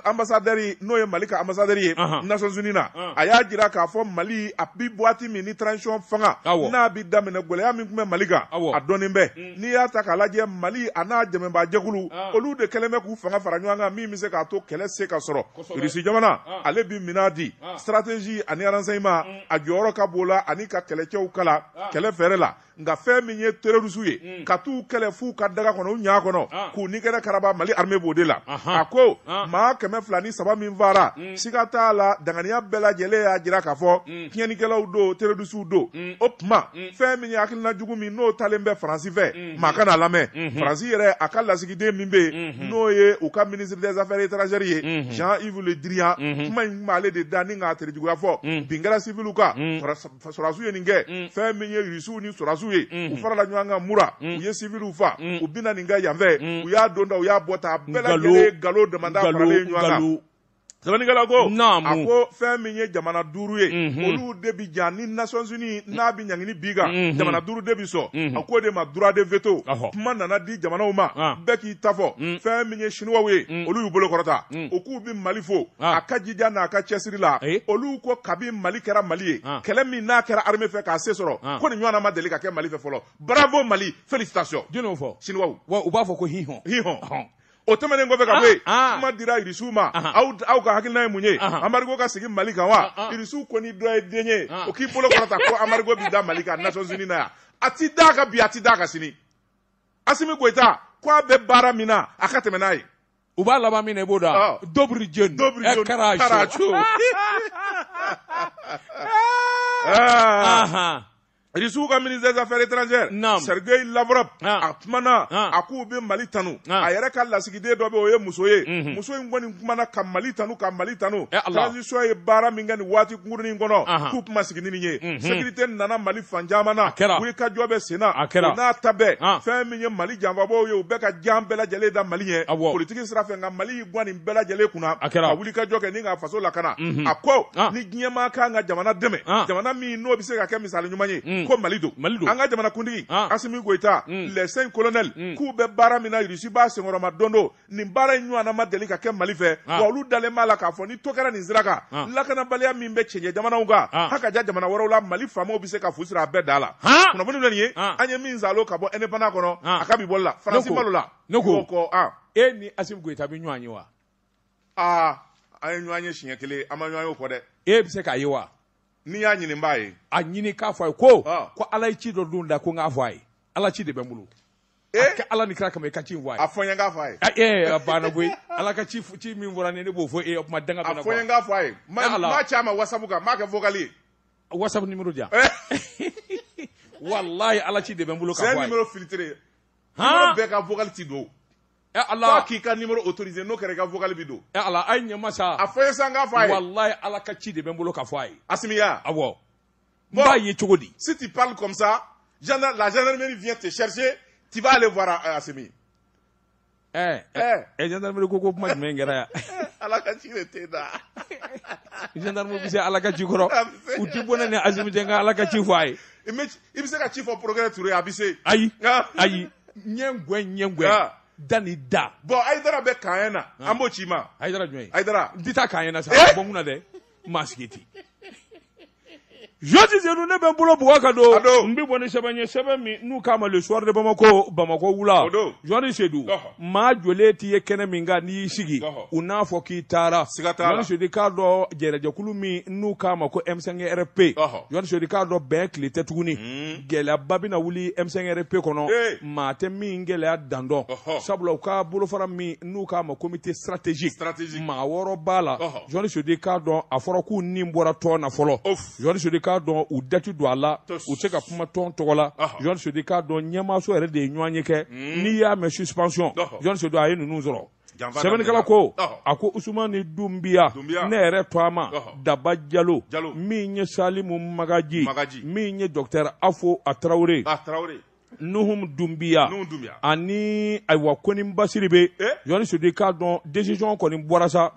ambassadeur n'o ye Mali ka ambassadeur ye Nations Unies na a y'a jira k'a fɔ Mali a bi waati min ni transition fanga n'a bi daminɛ gɛlɛya min tun bɛ Mali kan a dɔnnen bɛ n'i y'a ta k'a lajɛ Mali a n'a dɛmɛbaajɛkulu olu de kɛlen bɛ k'u fanga fara ɲɔgɔn kan min bɛ se k'a to kɛlɛ se ka sɔrɔ Russie jamana ale bi minɛn di stratégie ani renseignement a jɔyɔrɔ ka bon la ani ka kɛlɛcɛw kalan kɛlɛ fɛɛrɛ la nka fɛn min ye terroriste ye mm. ka t'u kɛlɛ f'u ka daga kɔnɔ u ɲa kɔnɔ ah. k'u ni kɛnɛ karaba Mali armée b'o de la a ko ah. maa 203 min faara mm. siga t'a la danganiya bɛɛ lajɛlen y'a jira k'a fɔ mm. tiɲɛnikɛlaw don terroristew don o tuma fɛn min ye hakilina jugu min n'o talen bɛ Faransi fɛ mm-hmm. maa kana a lamɛn mm-hmm. Faransi yɛrɛ a ka lasigiden min bɛ yen mm-hmm. n'o ye u ka ministre des affaires étrangères ye Jean-Yves Le Drian kuma in tun b'ale de da ni k'a terejuguya fɔ bin kɛra civiliw kan sɔrɔdasiw ye nin kɛ mm. fɛn min ye irisiw ni sɔrɔdasiw ye mm. u farala ɲɔgɔn kan mura mm. u ye siviliw fa u bɛna nin kɛ yan fɛ u y'a don ta u y'a bɔ ta bɛɛ lajɛlen nkalon damada faralen ɲɔgɔn kan. Sɛbɛnnikɛla ko, a ko fɛn min ye jamana 5 ye, olu de bi jan ni Nations Unies n'a bi ɲangini bin kan, jamana 5 de bi sɔn. A ko de ma droit de veto. Kuma nana di jamanaw ma, bɛɛ k'i ta fɔ. Fɛn min ye Chinois ye, olu y'u bolo kɔrɔta, u k'u bi Mali fo a ka jija n'a ka cɛsiri la. Olu ko kabi Mali kɛra Mali ye, kɛlɛ min n'a kɛra armée fɛ k'a se sɔrɔ, ko nin ɲɔgɔnna ma deli ka kɛ Mali fɛ fɔlɔ. Bravo Mali, félicitations. Jɔn y'o fɔ? Chinois. Wa u b'a fɔ ko hi hɔn. Hi hɔn. O tɛmɛnen kɔfɛ ka bɔ yen, kuma dira Irisiw ma. Aw ka hakilina ye mun ye? Embargo ka sigi Mali kan wa? Irisiw ko ni dɔ ye den ye, o k'i bolo kɔrɔta ko embargo bi da Mali kan Nations Unies na yan. A ti d'a kan bi, a ti d'a kan sini. Asimi Goyita ko a bɛ baara min na, a ka tɛmɛ n'a ye. U b'a laban min na, i b'o dɔn. Dobri jen. Dobri jen. Karacho. Irisiw ka ministre des affaires étrangères, Sergei Lavrov, a kumana, a k'u bɛ Mali tanu. A yɛrɛ ka lasigiden dɔ bɛ, o ye muso ye. Muso in kɔni kumana ka Mali tanu, ka Mali tanu. Transition ye baara min kɛ nin waati kunkurunin kɔnɔ, k'u kuma sigi ni nin ye. Sécurité nana Mali fan caman na, wulikajɔ bɛ sen na. O n'a ta bɛɛ, fɛn min ye Mali janfabaaw ye, u bɛ ka jan bɛɛ lajɛlen da Mali ɲɛ. Politiki sira fɛ, nka Mali y'i gan nin bɛɛ lajɛlen kunna, ka wulikajɔ kɛ ni k'a faso lakana. A ko ni diɲɛmaa kan ka jamana dɛmɛ, jamana min n'o bɛ se ka kɛ misali ɲuman ye, ko Mali don. An ka jamanakuntigi Asimi Goyita, les 5 colonels, k'u bɛ baara min na, Irisi b'a senkɔrɔma don don. Nin baara in ɲɔgɔnna ma deli ka kɛ Mali fɛ. Wa olu dalen b'a la k'a fɔ ni to kɛra nin sira kan, lakanabaliya min bɛ cɛncɛn jamanaw kan, haka ja jamana wɛrɛw la, Mali faamaw bɛ se ka fu siri a bɛɛ da la. Kunnafoni filɛ nin ye, an ye min salo ka bɔ indépendant kɔnɔ, a ka bi bɔli la Faransi malo la. Ne ko e ni Asimi Goyita bɛ ɲɔgɔn ye wa? Aa, an ye ɲɔgɔn ye siɲɛ kelen, an ma ɲɔgɔn ye o kɔ dɛ. E bɛ se k'a ye wa? N'i y'a ɲini n b'a ye. A ɲini k'a fɔ a ye ko ko Ala ye ci dɔ dun da, ko n k'a fɔ a ye. Ala ci de bɛ n bolo. A kɛ Ala ni kira kama, i ka ci fɔ a ye. A fɔ n ye n k'a fɔ a ye. A banna koyi. Ala ka ci min fɔra ne ye, ne b'o fɔ e ye, o kuma danga bɛ na. A fɔ n ye n k'a fɔ a ye. N b'a ci a ma WhatsApp kan, n b'a kɛ vocal ye. WhatsApp numéro di yan. Walahi Ala ci de bɛ n bolo k'a fɔ a ye. C'est un numéro filtré. Numéro bɛɛ ka vocal ti don. Ala. F'a k'i ka numéro autorisé, n'o kɛra i ka vocal bi don. Ala, a ye ɲɛ ma sa. A fɔ n ye sa n k'a fɔ a ye. Walahi Ala ka ci de bɛ n bolo k'a fɔ a ye. Asimi ya. Awɔ. N b'a ye cogo di? Si tu parles comme ça, la gendarmerie vient te chercher, tu vas aller voir Asimi. Gendarmerie ko kuma jumɛn kɛra yan? Ala ka ci de tɛ da. Gendarme bɛ se Ala ka ci kɔrɔ. U ti bɔ ne ni Asimi cɛ, n ka Ala ka ci fɔ a ye. I bɛ se ka ci fɔ procureur Touré, a bɛ se. Ayi. Ayi. Ɲɛ gɛn ɲɛ gɛn. Da ni da. Bon, Hayidara bɛ kan na, an b'o ci ma. Hayidara jumɛn ye? Hayidara. N tɛ taa kan na sa, bɔ n kunna dɛ. Maa sigi ten. Jɔsi Sedu, ne bɛ n bolo bugɔ ka don. N bɛ bɔ ni sɛbɛn ye, sɛbɛn min n'u k'a ma Le Soir de Bamako, Bamako wula. Jɔsi Sedu, maa jɔlen t'i ye kɛnɛ min kan n'i y'i sigi, u n'a fɔ k'i taara. Jɔsi Sedu k'a dɔn jɛrɛjɛkulu min n'u k'a ma ko M5RP. Jɔsi Sedu k'a dɔn bɛn tile tɛ tuguni. Gɛlɛyaba bɛna wuli M5RP kɔnɔ. Maa tɛ min gɛlɛya dan dɔn. Sabula u ka bolofara min n'u k'a ma comité stratégique. Maa 6 b'a la. Jɔsi Sedu k'a dɔn a fɔra k'u ni bɔra tɔn na fɔlɔ. Jɔsi Sedu k'a dɔn u dati don a la, u tɛ ka kuma tɔn tɔgɔ la. Jɔsi Sedu k'a dɔn ɲɛmaaso yɛrɛ de ye ɲɔgɔn ye kɛ. N'i y'a mɛn suspension, Jɔsi Sedu a ye ninnu sɔrɔ. Sɛbɛnnikɛla ko, a ko Usumani Dunbiya, ne yɛrɛ tɔgɔ ma Daba Jalo, min ye Salimu Magaji, min ye docteur Afo a Tarawele, Nuhum Dunbiya ani ayiwa Koni Basiribe. Jɔsi Sedu k'a dɔn décision kɔni bɔra sa.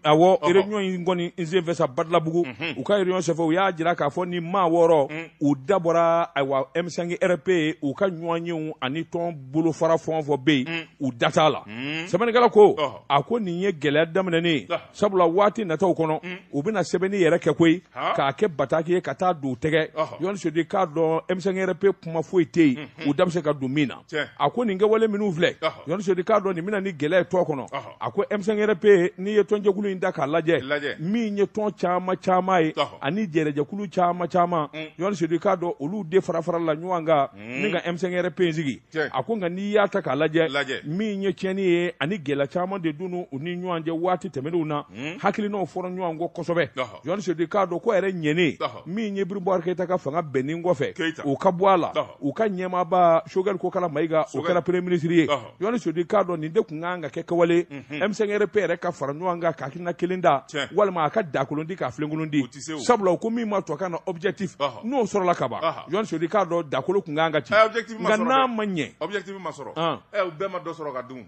Awɔ, réunion in kɔni n sen fɛ sa Badalabugu. U ka réunion senfɛ, u y'a jira k'a fɔ ni maa 6 u dabɔra ayiwa M5RP u ka ɲɔgɔnyew ani tɔn bolofara fɛn o fɛn bɛ yen, u da t'a la. Sɛbɛnnikɛla ko, a ko nin ye gɛlɛya daminɛnen ye. Sabula waati nataw kɔnɔ, u bɛna sɛbɛnni yɛrɛ kɛ koyi, k'a kɛ bataki ye ka taa don u tɛgɛ. Jɔsi Sedu k'a dɔn M5RP kuma foyi tɛ yen, u da bɛ se ka don min na. A ko nin kɛwale minnu filɛ, Jɔsi Sedu k'a dɔn nin bɛna ni gɛlɛya ye tɔn kɔnɔ. A ko M5RP, n'i ye tɔnjɛkulu in da k'a lajɛ, min ye tɔn caman caman ye ani jɛrɛjɛkulu caman caman, Jɔsi Sedu k'a dɔn olu de fara fara la ɲɔgɔn kan ni ka M5RP in sigi. A ko nka n'i y'a ta k'a lajɛ, min ye tiɲɛni ye ani gɛlɛya caman de dun u ni ɲɔgɔn cɛ waati tɛmɛnenw na, hakilinaw fɔra ɲɔgɔn kɔ kosɛbɛ. Jɔsi Sedu k'a dɔn ko yɛrɛ ɲɛnen min ye Ibrahim Boubacar Keita ka fanga bɛnnen kɔfɛ, o ka bɔ a la, u ka ɲɛmaaba Choguel Kokala Mayiga, o kɛra premier ministre ye. Jɔsi Sedu k'a dɔn nin de tun kan ka kɛ kɛwale M5RP yɛrɛ ka fara ɲɔgɔn kan ka hakilina kelen da, walima a ka dakolon di k'a filenkolon di. Sabula u ko min ma tubabukan na objectif, n'o sɔrɔla ka ban, Jɔsi Sedu k'a dɔn dakolo tun kan ka ci. Nka n'a ma ɲɛ, objectif ma sɔrɔ. U bɛɛ ma dɔ sɔrɔ ka dun.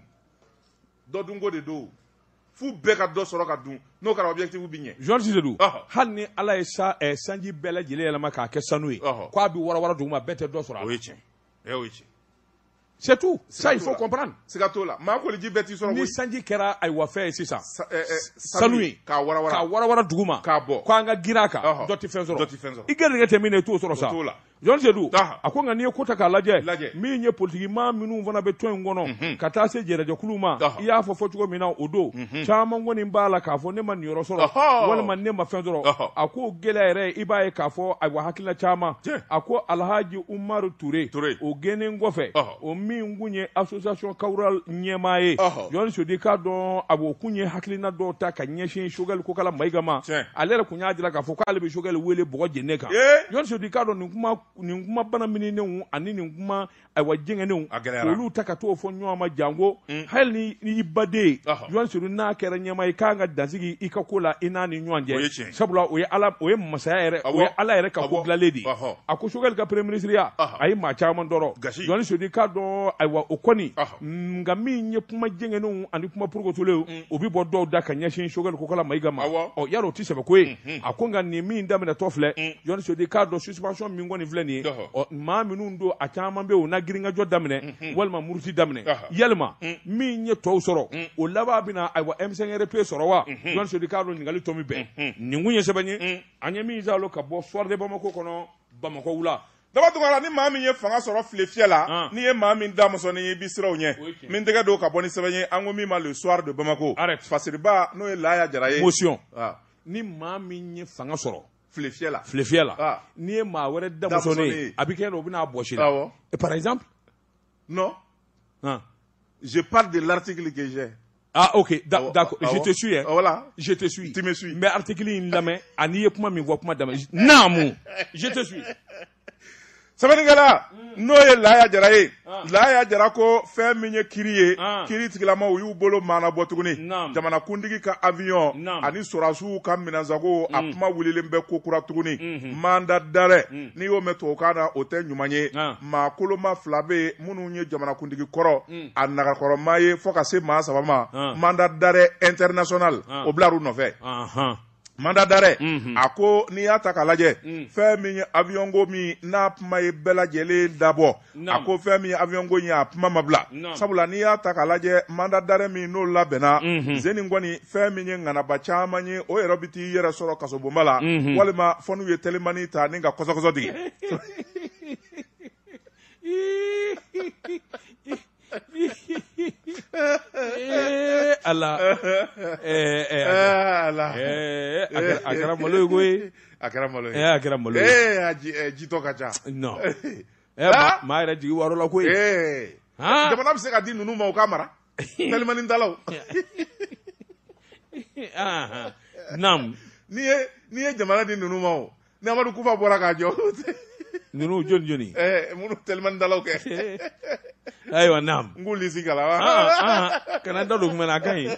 Dɔ dunko de don. F'u bɛɛ ka dɔ sɔrɔ ka dun, n'o kɛra objectif bi ɲɛ. Journaliste de don. Hali ni Ala ye sanji bɛɛ lajɛlen yɛlɛma k'a kɛ sanu ye, k'a bɛ warawara duguma, bɛɛ tɛ dɔ sɔrɔ a la. O ye tiɲɛ ye, o ye tiɲɛ. C'est tout. Ça, il faut comprendre. Siga t'o la. Maa koliji bɛɛ t'i sɔrɔ Ni koyi. sanji kɛra, ayiwa, fɛn ye sisan. Sanu ye. K'a warawara. K'a warawara duguma. K'a bɔ. K'an ka girin a kan. Dɔ tɛ fɛn sɔrɔ. Dɔ tɛ fɛn sɔrɔ. I garijɛgɛ tɛ min na, i t'o sɔrɔ sa. O t'o la. Journaliste don. A ko nka n'i ye ko ta k'a lajɛ. Lajɛ. Min ye politiki maa minnu fana bɛ tɔn in kɔnɔ. Ka taa se jɛrɛjɛkulu ma. I y'a fɔ cogo min na o don. Caman kɔni b'a la k'a fɔ ne ma niyɔrɔ sɔrɔ. Walima ne ma fɛn sɔrɔ. A ko gɛlɛya yɛrɛ, i b'a ye k'a fɔ ayiwa hakilina caman. A ko Alhaji Umaru Ture. O gɛnnen kɔfɛ. O min kun ye association Kawural ɲɛmaa ye. Journaliste Seydou k'a dɔn a o kun ye hakilina dɔw ta ka ɲɛsin Choguel Kokala Mayiga ma. Ale yɛrɛ kun y'a jira k'a fɔ k'ale bɛ Choguel wele bɔgɔ jeninen kan. Journaliste Seydou k'a dɔn nin kuma bana minenenw ani nin kuma ayiwa jɛngɛnenw, olu ta ka t'o fɔ ɲɔgɔn ma janko hali ni i baden Journaliste Seydou n'a kɛra ɲɛmaa ye, k'an ka dansigi i ka ko la i n'a ni ɲɔgɔn cɛ, sabula o ye Ala, o ye masaya yɛrɛ, o ye Ala yɛrɛ ka ko dilanlen de ye. A ko Choguel ka premier ministre ya, a ye maa caman tɔɔrɔ. Journaliste Seydou k'a dɔn ayiwa o kɔni, nka min ye kuma jɛngɛnenw ani kuma porokotolenw, o bɛ bɔ dɔw da ka ɲɛsin Choguel Kokala Mayiga ma. Ɔ yarɔ o tɛ sɛbɛ ko ye. A ko nka nin min daminɛtɔ filɛ, Journaliste Seydou k'a dɔn suspension min kɔni filɛ nin ye, ɔ maa minnu don a caman bɛ yen o na girinkajɔ daminɛ walima muruti daminɛ, yalima min ye tɔw sɔrɔ o laban bɛna ayiwa M5RP sɔrɔ wa? Journaliste Seydou k'a dɔn ɲininkali tɔ min bɛn nin kun ye sɛbɛn ye an ye min zalo ka bɔ Soir de Bamako kɔnɔ, Bamakɔ wula. Daba Tunkara, ni maa min ye fanga sɔrɔ file fiyɛ la, n'i ye maa min da musonin ye, i b'i siran o ɲɛ. Min tɛgɛ don ka bɔ ni sɛbɛn ye, an ko min ma Le Soir de Bamako, Fasiriba n'o ye Laya Jara ye. Motion. Ni maa min ye fanga sɔrɔ file fiyɛ la, file fiyɛ la, n'i ye maa wɛrɛ da musonin ye, a bɛ kɛ o bɛna a bɔsi la. Par exemple. Non. Je parle de l'article que j'ai. Ah, ok, d'accord, je te suis. Hein. Voilà. Je te suis. Tu me suis. Mais article in lamɛn, ani ye kuma min fɔ kuma daminɛ. Naamu, je te suis. Sɛbɛnnikɛla n'o ye Laya Jara ye, Laya Jara ko fɛn min ye kiri ye, kiri tigilamaw u y'u bolo maana bɔ tuguni. Jamanakuntigi ka avion ani sɔrɔdasiw ka minɛnsago, a kuma wulilen bɛ ko kura tuguni. Mandat d'arrêt, n'i y'o mɛn tubabukan na, o tɛ ɲuman ye. Maa koloma fila bɛ yen minnu ye jamanakuntigi kɔrɔ a nagakɔrɔma ye fo ka se maa saba ma. Mandat d'arrêt international, o bilar'u nɔfɛ. Mandat d'arrêt, a ko n'i y'a ta k'a lajɛ, fɛn min ye avion ko min n'a kuma ye bɛɛ lajɛlen dabɔ, a ko fɛn min ye avion ko in ye, a kuma ma bila, sabula n'i y'a ta k'a lajɛ, mandat d'arrêt min n'o labɛnna zeni kɔni, fɛn min ye ŋanaba caman ye, o yɛrɛ bɛ t'i yɛrɛ sɔrɔ kasobonba la, walima fɔ n'u ye telimani ta ni ka kɔsɔkɔsɔ digi. Ala, Ala, a kɛra malo ye koyi. A kɛra malo ye. A kɛra malo ye. Jitɔ ka ca. Non. Maa yɛrɛ jigi war'o la koyi. Jamana bɛ se ka di ninnu ma u k'a mara. Telimani talaw. Naam. N'i ye jamana di ninnu ma o, ni Amadu Kufa bɔra k'a jɔ. Ninnu jɔni jɔni? Minnu telimani talaw kɛ. Ayiwa, naam. N k'u lisi kalan wa? Kana da don kuma na, a ka ɲi.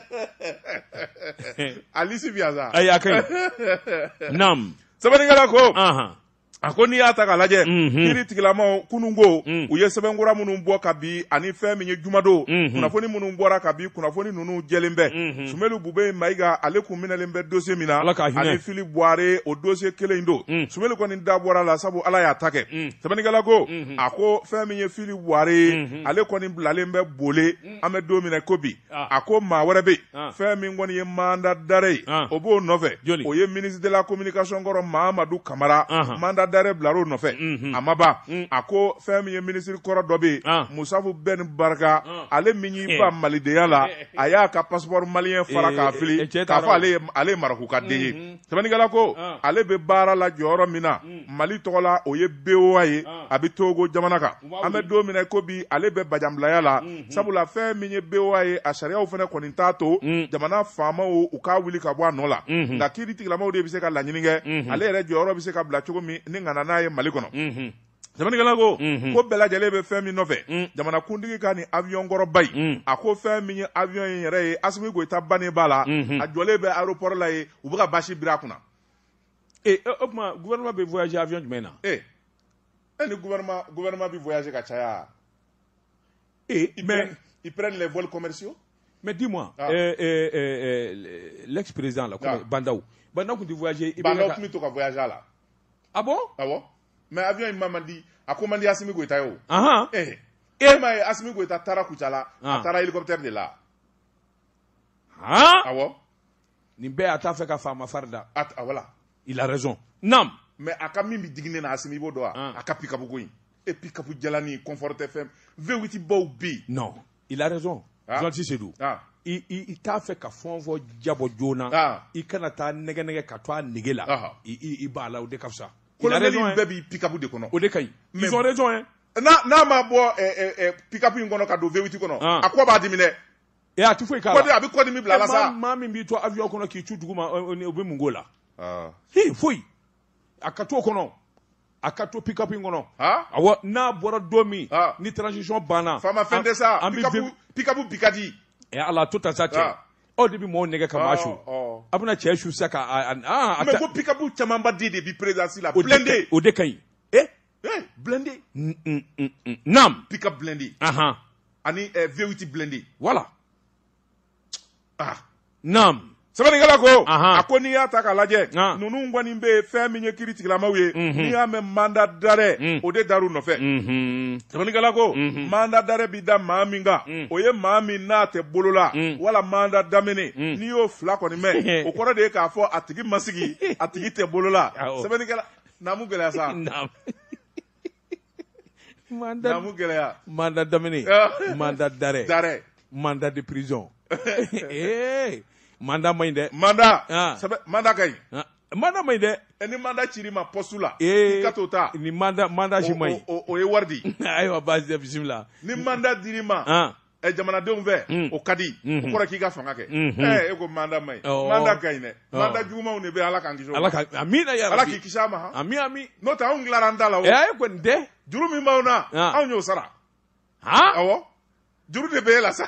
A lisi bi yan sa. Ayi, a ka ɲi. Naam. Sɛbɛnnikɛla ko. A ko n'i y'a ta k'a lajɛ, kiiri tigilamaw kununko, u ye sɛbɛnkura minnu bɔ ka bi ani fɛn min ye jumadon, kunnafoni minnu bɔra ka bi, kunnafoni ninnu jɛlen bɛ. Sumelu Bube Mayiga, ale kun minɛlen bɛ dossier min na, ani Fili Buware, o dossier kelen in don. Sumelu kɔni da bɔra la, sabu Ala y'a ta kɛ. Sɛbɛnnikɛla ko, a ko fɛn min ye Fili Buware ye, ale kɔni bilalen bɛ bole, an bɛ don min na ko bi. A ko maa wɛrɛ bɛ yen, fɛn min kɔni ye mandat d'arrêt ye, o b'o nɔfɛ, o ye ministre de la communication kɔrɔ Mahamadu Kamara, mandat d'arrêt bilar'o nɔfɛ, a ma ban. A ko fɛn min ye ministre kɔrɔ dɔ bɛ yen, Musafu Ben Barika, ale min y'i ban malidenya la, a y'a ka passeport malien fara k'a fili, k'a fɔ ale ye Maroc ka den ye. Sɛbɛnnikɛla ko ale bɛ baara la jɔyɔrɔ min na Mali tɔgɔ la, o ye BOA ye, a bɛ Togo jamana kan. An bɛ don min na ko bi, ale bɛ bajanbilaya la, sabula fɛn min ye BOA ye, a sariyaw fana kɔni t'a to jamana faamaw u k'a wuli ka bɔ a nɔ la. Nka kiiri tigilamaw de bɛ se ka laɲini kɛ, ale yɛrɛ jɔyɔrɔ bɛ se ka bila cogo min ni ka na n'a ye Mali kɔnɔ. Sɛbɛnnikɛla ko ko bɛɛ lajɛlen bɛ fɛn min nɔfɛ, jamanakuntigi ka nin avion kɔrɔba in, a ko fɛn min ye avion in yɛrɛ ye, Asimi Goyita bannen b'a la, a jɔlen bɛ aéroport la yen, u bɛ ka basi biri a kunna. O tuma gouvernement bɛ voyager avion jumɛn na? Ni gouvernement bɛ voyager ka caya. Mais ils prennent les vols commerciaux. Mais dis-moi, Ah. L'ex-président là, Ah. Bah N'Daw. Bah N'Daw tun tɛ voyager. I bɛ Bah N'Daw ka- tun bɛ to ka voyager a la. Ah bon? Awɔ, mais avion in ma man di, a ko man di Asimi Goïta ye o. Ahan. Eh, e m'a ye Asimi Goïta taara Kucala, Ah. a taara hélicoptère de la. Han? Awɔ. Nin bɛɛ a t'a fɛ ka faama fari da. A voilà. Il a raison. Naam. Mais a ka min bɛ digi ne na, Asimi, i b'o dɔn wa? Ah. A ka pick-up ko in e, pick-up jalani confort tɛ fɛn, V8 baw bɛ yen. Non, il a raison. Ah. Journaliste Seydou. Ah. I t'a fɛ ka fɛn fɔ jabɔ joona. Ah. I kana taa nɛgɛ nɛgɛ ka to a nege la. Ah. I b'a la, o de ka fisa. Il a Colonel raison, in hein. bɛɛ b'i pick-up de kɔnɔ. O de ka ɲi. Mais- Ils ont raison, hein. N'a ma bɔ pick-up in kɔnɔ ka don V8 kɔnɔ, Ah. a kɔ b'a dimi dɛ. E a ti foyi k'a la. Kɔdi, a bɛ kɔdimi bila a la sa. Maa min b'i to avion kɔnɔ k'i cu duguma, o bɛ mun k'o la? Ah. Hi, foyi. A ka to o kɔnɔ. A ka to pick-up in kɔnɔ. Ah. Awɔ, n'a bɔra don min, Ah. ni transition banna. Faama fɛn tɛ sa. An bɛ Pick-up, pick-up bi ka di. Eh, ala to ta sa cɛ. Ah. Aw de bɛ mɔɔw nɛgɛ ka maa su. Ɔ. A bɛna cɛ su sisan ka a Mais ta- ko pick-up camanba den de bi présidence la. o de Blindé. O de ka ɲi. Eh? Eh, blindé. Naam. Pick-up blindé. Ahan. Ani V8 blindé. Voilà. Ah. Naam. Sɛbɛnnikɛla ko, Ahan. a ko n'i y'a ta k'a lajɛ, Ah. ninnu kɔni bɛ yen, fɛn min ye kiiri tigilamaw ye, n'i y'a mɛn mandat d'arrêt, o de dar'u nɔfɛ. Sɛbɛnnikɛla ko, mandat d'arrêt bi da maa min kan, o ye maa min n'a tɛ bolo la, wala mandat d'amener. N'i y'o fila kɔni mɛn, o kɔrɔ de ye k'a fɔ a tigi ma sigi, a tigi tɛ bolo la. Awɔ. Sɛbɛnnikɛla naamu gɛlɛya sa. Naam. Mandat Naamu gɛlɛya. Mandat d'amener. Ah. Mandat d'arrêt. D'arrêt. Mandat de prison. Eh, mandat man ɲi dɛ. Mandat. Ah. Sɛbɛn mandat ka ɲi. Ah, mandat man ɲi dɛ. Ni mandat cir'i ma poste la, Eh, i ka t'o ta. Ni mandat si man ɲi. O ye wari di. Ayiwa, baasi tɛ, bisimila. Ni mandat dir'i ma Ah. jamanadenw fɛ, o ka di, o kɔrɔ k'i ka fanga kɛ. E ko mandat man ɲi. Mandat ka ɲi dɛ. Mandat jugumanw de bɛ yen, Ala k'an kisi o ma. Ala ka amina ya Ala Rabbi. k'i kisi a ma han. Ami ami. N'o tɛ, anw tilara an ta la o. Eh, e kɔni tɛ. Juru min b'anw na, Ah. anw y'o sara. Han? Awɔ, juru de bɛ e la sa.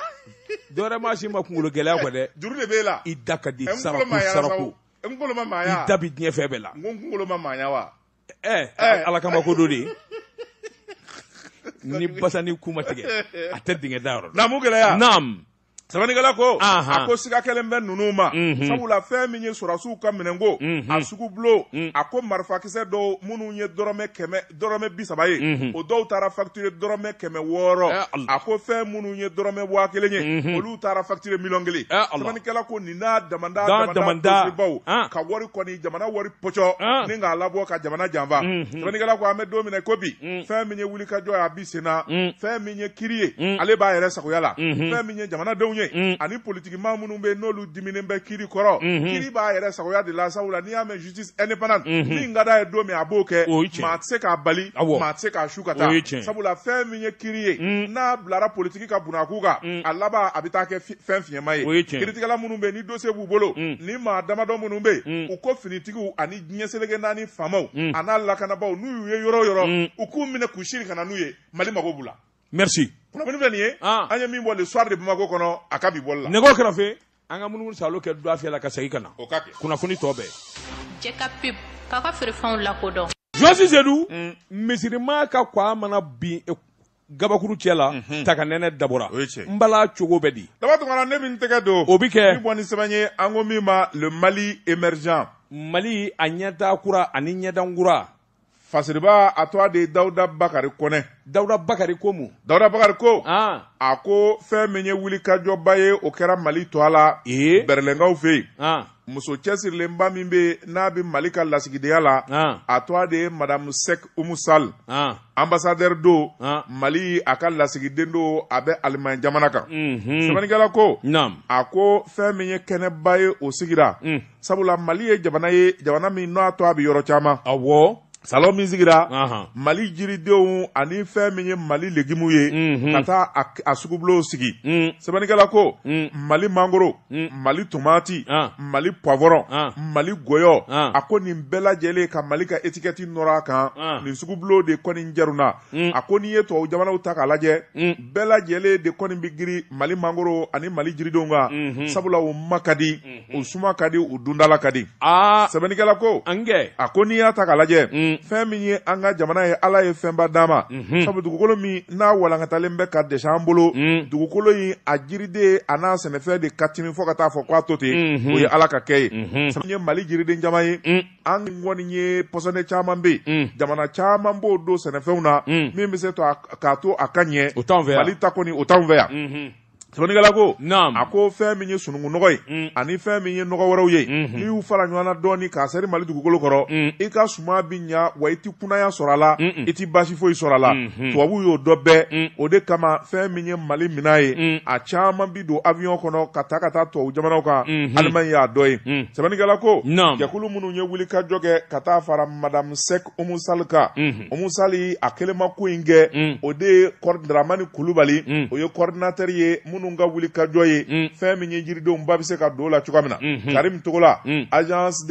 Dɔwɛrɛ maa si ma kunkolo gɛlɛya kɔ dɛ. Juru de bɛ e la. I da ka di N kunkolo saraku ma yala sa saraku. o. N kunkolo ma maaya. I da bi diɲɛ fɛn bɛɛ la. N ko n kunkolo ma maaya wa? Eh, Eh. Ala kama ko dɔ de ye. Ni basa ni ku ma tigɛ, a tɛ dingɛ da yɔrɔ dɔn. Naamu gɛlɛya. Naam. Sɛbɛnnikɛla ko, Ahan. a ko siga kɛlen bɛ ninnu ma, sabula fɛn min ye sɔrɔdasiw ka minɛnko a sugubulon, a ko marifakisɛ dɔw minnu ye dɔrɔmɛ 100, dɔrɔmɛ 30 ye, o dɔw taara facture dɔrɔmɛ 600. Eh, Allah. A ko fɛn minnu ye dɔrɔmɛ 1000 ye, olu taara facture miliyɔn 1. Eh, Allah. Sɛbɛnnikɛla ko nin n'a damanda Da damanda damanda. dossier Ah. ka wari kɔni, jamana wari pɔcɔ Ah. ni k'a labɔ ka jamana janfa. Sɛbɛnnikɛla ko an bɛ don min na i ko bi, fɛn min ye wulikajɔ ye, a bi sen na. Fɛn min ye kiri ye, ale b'a yɛrɛ sagoya la. Fɛn min ye jamanadenw ye ani politikimaa minnu bɛ yen, n'olu diminen bɛ kiri kɔrɔ, kiri b'a yɛrɛ sagoya de la, sabula n'i y'a mɛn justice indépendante, min ka d'a ye don min, a b'o kɛ. O ye tiɲɛ. Maa tɛ se k'a bali, Awɔ. maa tɛ se k'a su ka taa, O ye tiɲɛ. sabula fɛn min ye kiri ye, n'a bilara politiki ka bunakun kan, a laban a bɛ taa kɛ fɛn fiɲɛma ye. O ye tiɲɛ. Kiritigɛla minnu bɛ yen, ni dossier b'u bolo, ni maa damadɔ minnu bɛ yen, u ko finitigiw ani diɲɛ seleke naani faamaw a n'a lakanabaaw, n'u y'u ye yɔrɔ o yɔrɔ, u k'u minɛ k'u siri ka na n'u ye, Mali mago b'u la. Merci. Kunnafoni filɛ nin ye, Ah. an ye min bɔ Le Soir de Bamako kɔnɔ, a ka bi bɔli la. Nɛgɛw kɛrɛfɛ, an ka munumunu salo kɛ dɔ fiyɛ la ka segin ka na. O ka kɛ. Kunnafoni tɔ bɛɛ. Jɛ ka pub k'aw ka feerefɛnw lakodɔn. Josi Sedu, misirima ka kwa mana bin gabakuru cɛ la, ta ka nɛnɛ dabɔra. O ye tiɲɛ. N bala cogo bɛ di? Daba Tunkara, ne bɛ n tɛgɛ don. O bi kɛ. Ni bɔ ni sɛbɛn ye, an ko min ma Le Mali émergent. Mali a ɲɛta kura ani ɲɛdan kura. Fasiriba, a tɔgɔ de ye Dawuda Bakari Kɔnɛ. Dawuda Bakari ko mun? Dawuda Bakari ko, Ah. a ko fɛn min ye wulikajɔba ye, o kɛra Mali tɔ la, Ee. Bɛrɛlɛnkaw fɛ yen. Ah. Muso cɛsirilenba min bɛ yen, n'a bɛ Mali ka lasigidenya la, Ah. a tɔgɔ de ye Madame Sek Umu Sall. Ah. Ambassadeur don Ah. Mali, a ka lasigiden don, a bɛ Alimaɲi jamana kan. Mhm. Sɛbɛnnikɛla ko, Naam. a ko fɛn min ye kɛnɛba ye, o sigira, sabula Mali ye jamana ye, jamana min n'a tɔ a bɛ yɔrɔ caman. Awɔ. Salon min sigira, Ahan. Mali jiridenw ani fɛn min ye Mali legimu ye, ka taa a sugubulonw sigi. Sɛbɛnnikɛla ko, Mali mangoro, Mali tomati, Ah. Mali poivron, Ah. Mali gɔyɔ, Ah. a ko nin bɛɛ lajɛlen ka Mali ka étiquette nɔrɔ a kan. Ah. Nin sugubulon de kɔni jaruna. A ko n'i ye tubabu jamanaw ta k'a lajɛ, bɛɛ lajɛlen de kɔni bɛ giri Mali mangoro ani Mali jiridenw kan, sabula u ma ka di, u suma ka di, u dundala ka di. Ah. Sɛbɛnnikɛla ko, An kɛ. a ko n'i y'a ta k'a lajɛ, Fɛn min ye an ka jamana ye, Ala ye fɛnba d'an ma, sabu dugukolo min n'a walankatalen bɛ ka dɛsɛ an bolo, dugukolo in a jiriden a n'a sɛnɛfɛn de ka timi fo ka taa fɔ k'a to ten, o ye Ala ka kɛ ye. Sabu ye Mali jiriden caman ye, an kɔni ye pɔsɔni caman bɛ yen, jamana caman b'o don sɛnɛfɛnw na min bɛ se k'a to a ka ɲɛ. O t'anw fɛ yan. Mali ta kɔni, o t'anw fɛ yan. Sɛbɛnnikɛla ko, a ko fɛn min ye sununkun nɔgɔ ye ani fɛn min ye nɔgɔ wɛrɛw ye, n'i y'u fara ɲɔgɔn na dɔɔni k'a seri Mali dugukolo kɔrɔ, i ka suma bɛ ɲa, wa i ti kunaya sɔrɔ a la, i ti baasi foyi sɔrɔ a la. Tubabuw y'o dɔn bɛɛ. O de kama fɛn min ye Mali minan ye, a caman bi don avion kɔnɔ ka taa ka taa tubabu jamanaw kan. Allemagne y'a dɔ ye. Sɛbɛnnikɛla ko, jɛkulu minnu ye wulikajɔ kɛ ka taa fara Madame Seck Oumou Sall kan, Oumou Sall a kelen ma ko in kɛ, o de ye Dramani Kulubali, o ye coordinateur ye minnu ka wulikajɔ ye fɛn min ye jiridenw ba bɛ se ka don o la cogoya min na. Karim Togola, agence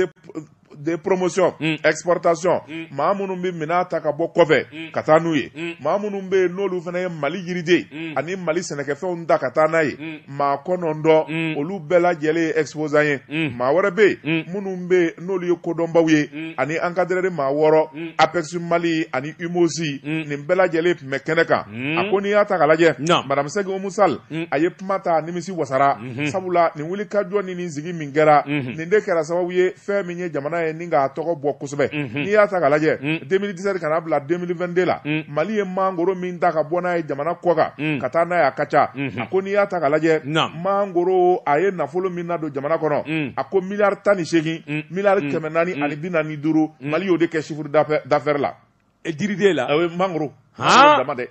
de promotion exportation, maa minnu bɛ minɛn ta ka bɔ kɔfɛ ka taa n'u ye, maa minnu bɛ yen n'olu fana ye Mali jiriden ani Mali sɛnɛkɛfɛnw ta ka taa n'a ye, maa 9, olu bɛɛ lajɛlen ye exposant ye. Maa wɛrɛ bɛ yen minnu bɛ yen n'olu ye kodɔnbaw ye, ani encadreur maa 6, APEX Mali ani UMOS, nin bɛɛ lajɛlen tun bɛ kɛnɛ kan. A ko n'i y'a ta k'a lajɛ, Madame Seck Oumou Sall, a ye kuma ta, nimisi wasara, sabula nin wulikajɔ ni nin sigi min kɛra, nin de kɛra sababu ye fɛn min ye jamana ye ni k'a tɔgɔ bɔ kosɛbɛ. N'i y'a ta k'a lajɛ, 2017 ka n'a bila 2022 la, Mali ye mangoro min ta ka bɔ n'a ye jamana kɔ kan ka taa n'a ye, a ka ca. A ko n'i y'a ta k'a lajɛ, mangoro a ye nafolo min nadon jamana kɔnɔ, a ko miliyari 18, miliyari 445, Mali y'o de kɛ chiffre d'affaires la. Jiriden la? O ye mangoro dama dɛ.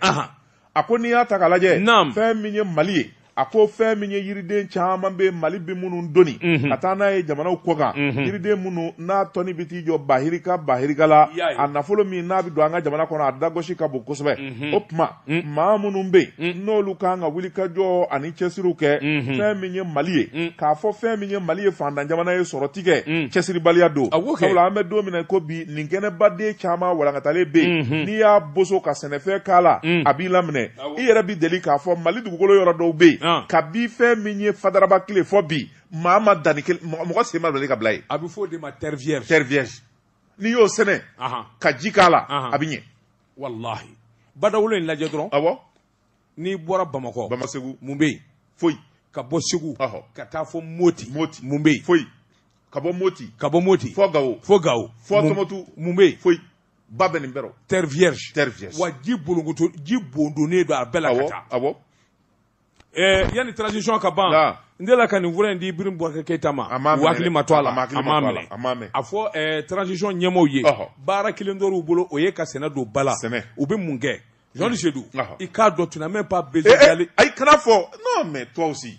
A ko n'i y'a ta k'a lajɛ, fɛn min ye Mali ye, a ko fɛn min ye yiriden caman bɛ Mali bɛ minnu doni ka taa n'a ye jamanaw kɔ kan, yiriden minnu n'a tɔni bɛ t'i jɔ bahirika bahirika la, a nafolo min n'a bɛ don an ka jamana kɔnɔ, a dagosi ka bon kosɛbɛ. O tuma maa minnu bɛ yen n'olu kan ka wulikajɔ ani cɛsiriw kɛ fɛn min ye Mali ye, k'a fɔ fɛn min ye Mali ye fantan jamana ye, sɔrɔ ti kɛ, cɛsiribaliya don. Sabula an bɛ don min na ko bi, nin kɛnɛbaden caman walankatalen bɛ yen, n'i y'a boso ka sɛnɛfɛn k'a la, a b'i laminɛ. I yɛrɛ bɛ deli k'a fɔ Mali dugukolo yɔrɔ dɔw bɛ yen, kabi fɛn min ye Fadaraba tile fɔ bi, maa ma danni mɔgɔ sen ma deli ka bila yen. A bɛ fɔ o de ma terre vierge. Terre vierge, n'i y'o sɛnɛ ka ji k'a la, a bɛ ɲɛ. Walahi, badawolo in lajɛ dɔrɔn. Awɔ. N'i bɔra Bamakɔ, Bamakɔ Segu, mun bɛ yen? Foyi. Ka bɔ Segu ka taa fɔ Moti, Moti, mun bɛ yen? Foyi. Ka bɔ Moti, ka bɔ Moti fɔ Gawo, fo Gawo, fɔ Tɔnbukutu, mun bɛ yen? Foyi. Ba bɛ nin bɛɛ rɔ. Terre vierge. Terre vierge. Wa ji bolonkoto, ji bondonnen don a bɛɛ la ka taa. Awɔ. Yanni transition ka ban, n delila ka nin fura in di Ibrahim Boubacar Keïta ma, u hakili ma to a la, a m'a minɛ. A m'a minɛ. A fɔ transition ɲɛmaaw ye, baara kelen dɔrɔn u bolo, o ye ka sɛnɛ don ba la. Sɛnɛ. U bɛ mun kɛ? Jean Seydou, i k'a dɔn, tu n'as même pas besoin d'aller. Ayi, kana fɔ. Non mais toi aussi,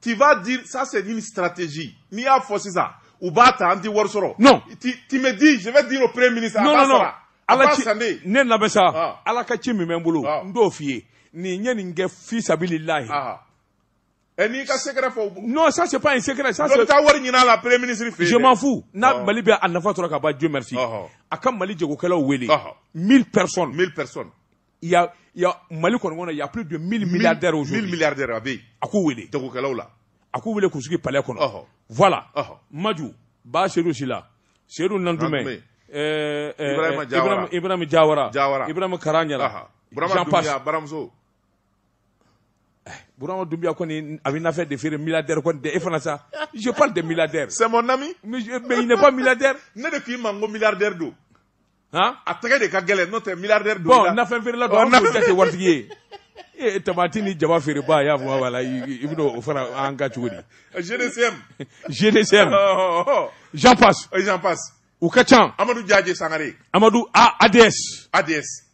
tu vas dire ça, c'est une stratégie. N'i y'a fɔ sisan, u b'a ta, an tɛ wari sɔrɔ. Non. Tu me dis, je vais dire au premier ministre. Non non non. Ala ci ne labɛn sa, Ala ka ci min bɛ n bolo, n t'o f'i ye. Nin ye nin kɛ fi sabililahi. Ɛ, n'i ka secret fɔ. Non, ça c'est pas un secret, ça c'est. Dɔ bɛ taa wari ɲini a la premier ministre fɛ yen. Je m'en fous. N'a Mali bɛ a nafa sɔrɔ ka ban, Dieu merci. A ka Mali jagokɛlaw wele. 1000 personnes. 1000 personnes. Il y a Mali kɔni kɔnɔ, il y a plus de 1000 milliardaires aujourd'hui. 1000 milliardaires a bɛ yen. A k'u wele. Jagokɛlaw la. A k'u wele k'u sigi palais kɔnɔ. Voilà. Maju Ba Seydou Sila, Seydou Nantoumɛ, Ibrahima Diawara, Ibrahima Diawara, Diawara, Ibrahima Karaɲara, Burama Doumbia, Baramuso. Burama Doumbia kɔni a bɛ nafɛn de feere, milliardaire kɔni tɛ e fana sa. Je parle de milliardaire. C'est mon ami. Mais il n'est pas milliardaire. Ne de k'i ma n ko milliardaire don. Han? A tɛgɛ de ka gɛlɛn, n'o tɛ milliardaire don. Bon, nafɛn feerela don, an b'o jate waritigi ye. E tamati ni jaba feereba y'a fɔ, wala i bɛna o fara an kan cogo di? GDCM. GDCM. J'en passe. J'en passe. U ka ca. Amadou Diadje Sangare. Amadou A ADS. ADS.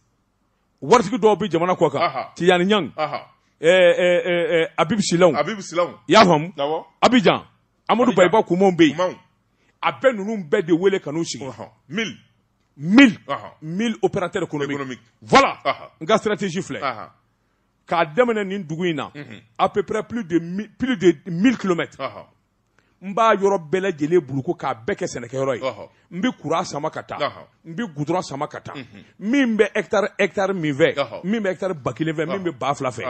Waritigi dɔw bɛ jamana kɔ kan. Tijani Ɲang. Habib Silaw. Habib Silaw. I y'a faamu? Abidjan. Amadou Bayiba Kumanw bɛ yen. A bɛɛ ninnu bɛɛ de wele ka n'u sigi. 1000. 1000. 1000 opérateurs économiques. Voilà. N ka stratégie filɛ. K'a daminɛ nin dugu in na, à peu près plus de 1000 kilomètres. N b'a yɔrɔ bɛɛ lajɛlen buluko k'a bɛɛ kɛ sɛnɛkɛyɔrɔ ye. N bɛ courant sama ka taa, n bɛ goudron sama ka taa. Min bɛ hectare min fɛ, min bɛ hectare 1000 fɛ, min bɛ 2000 fɛ,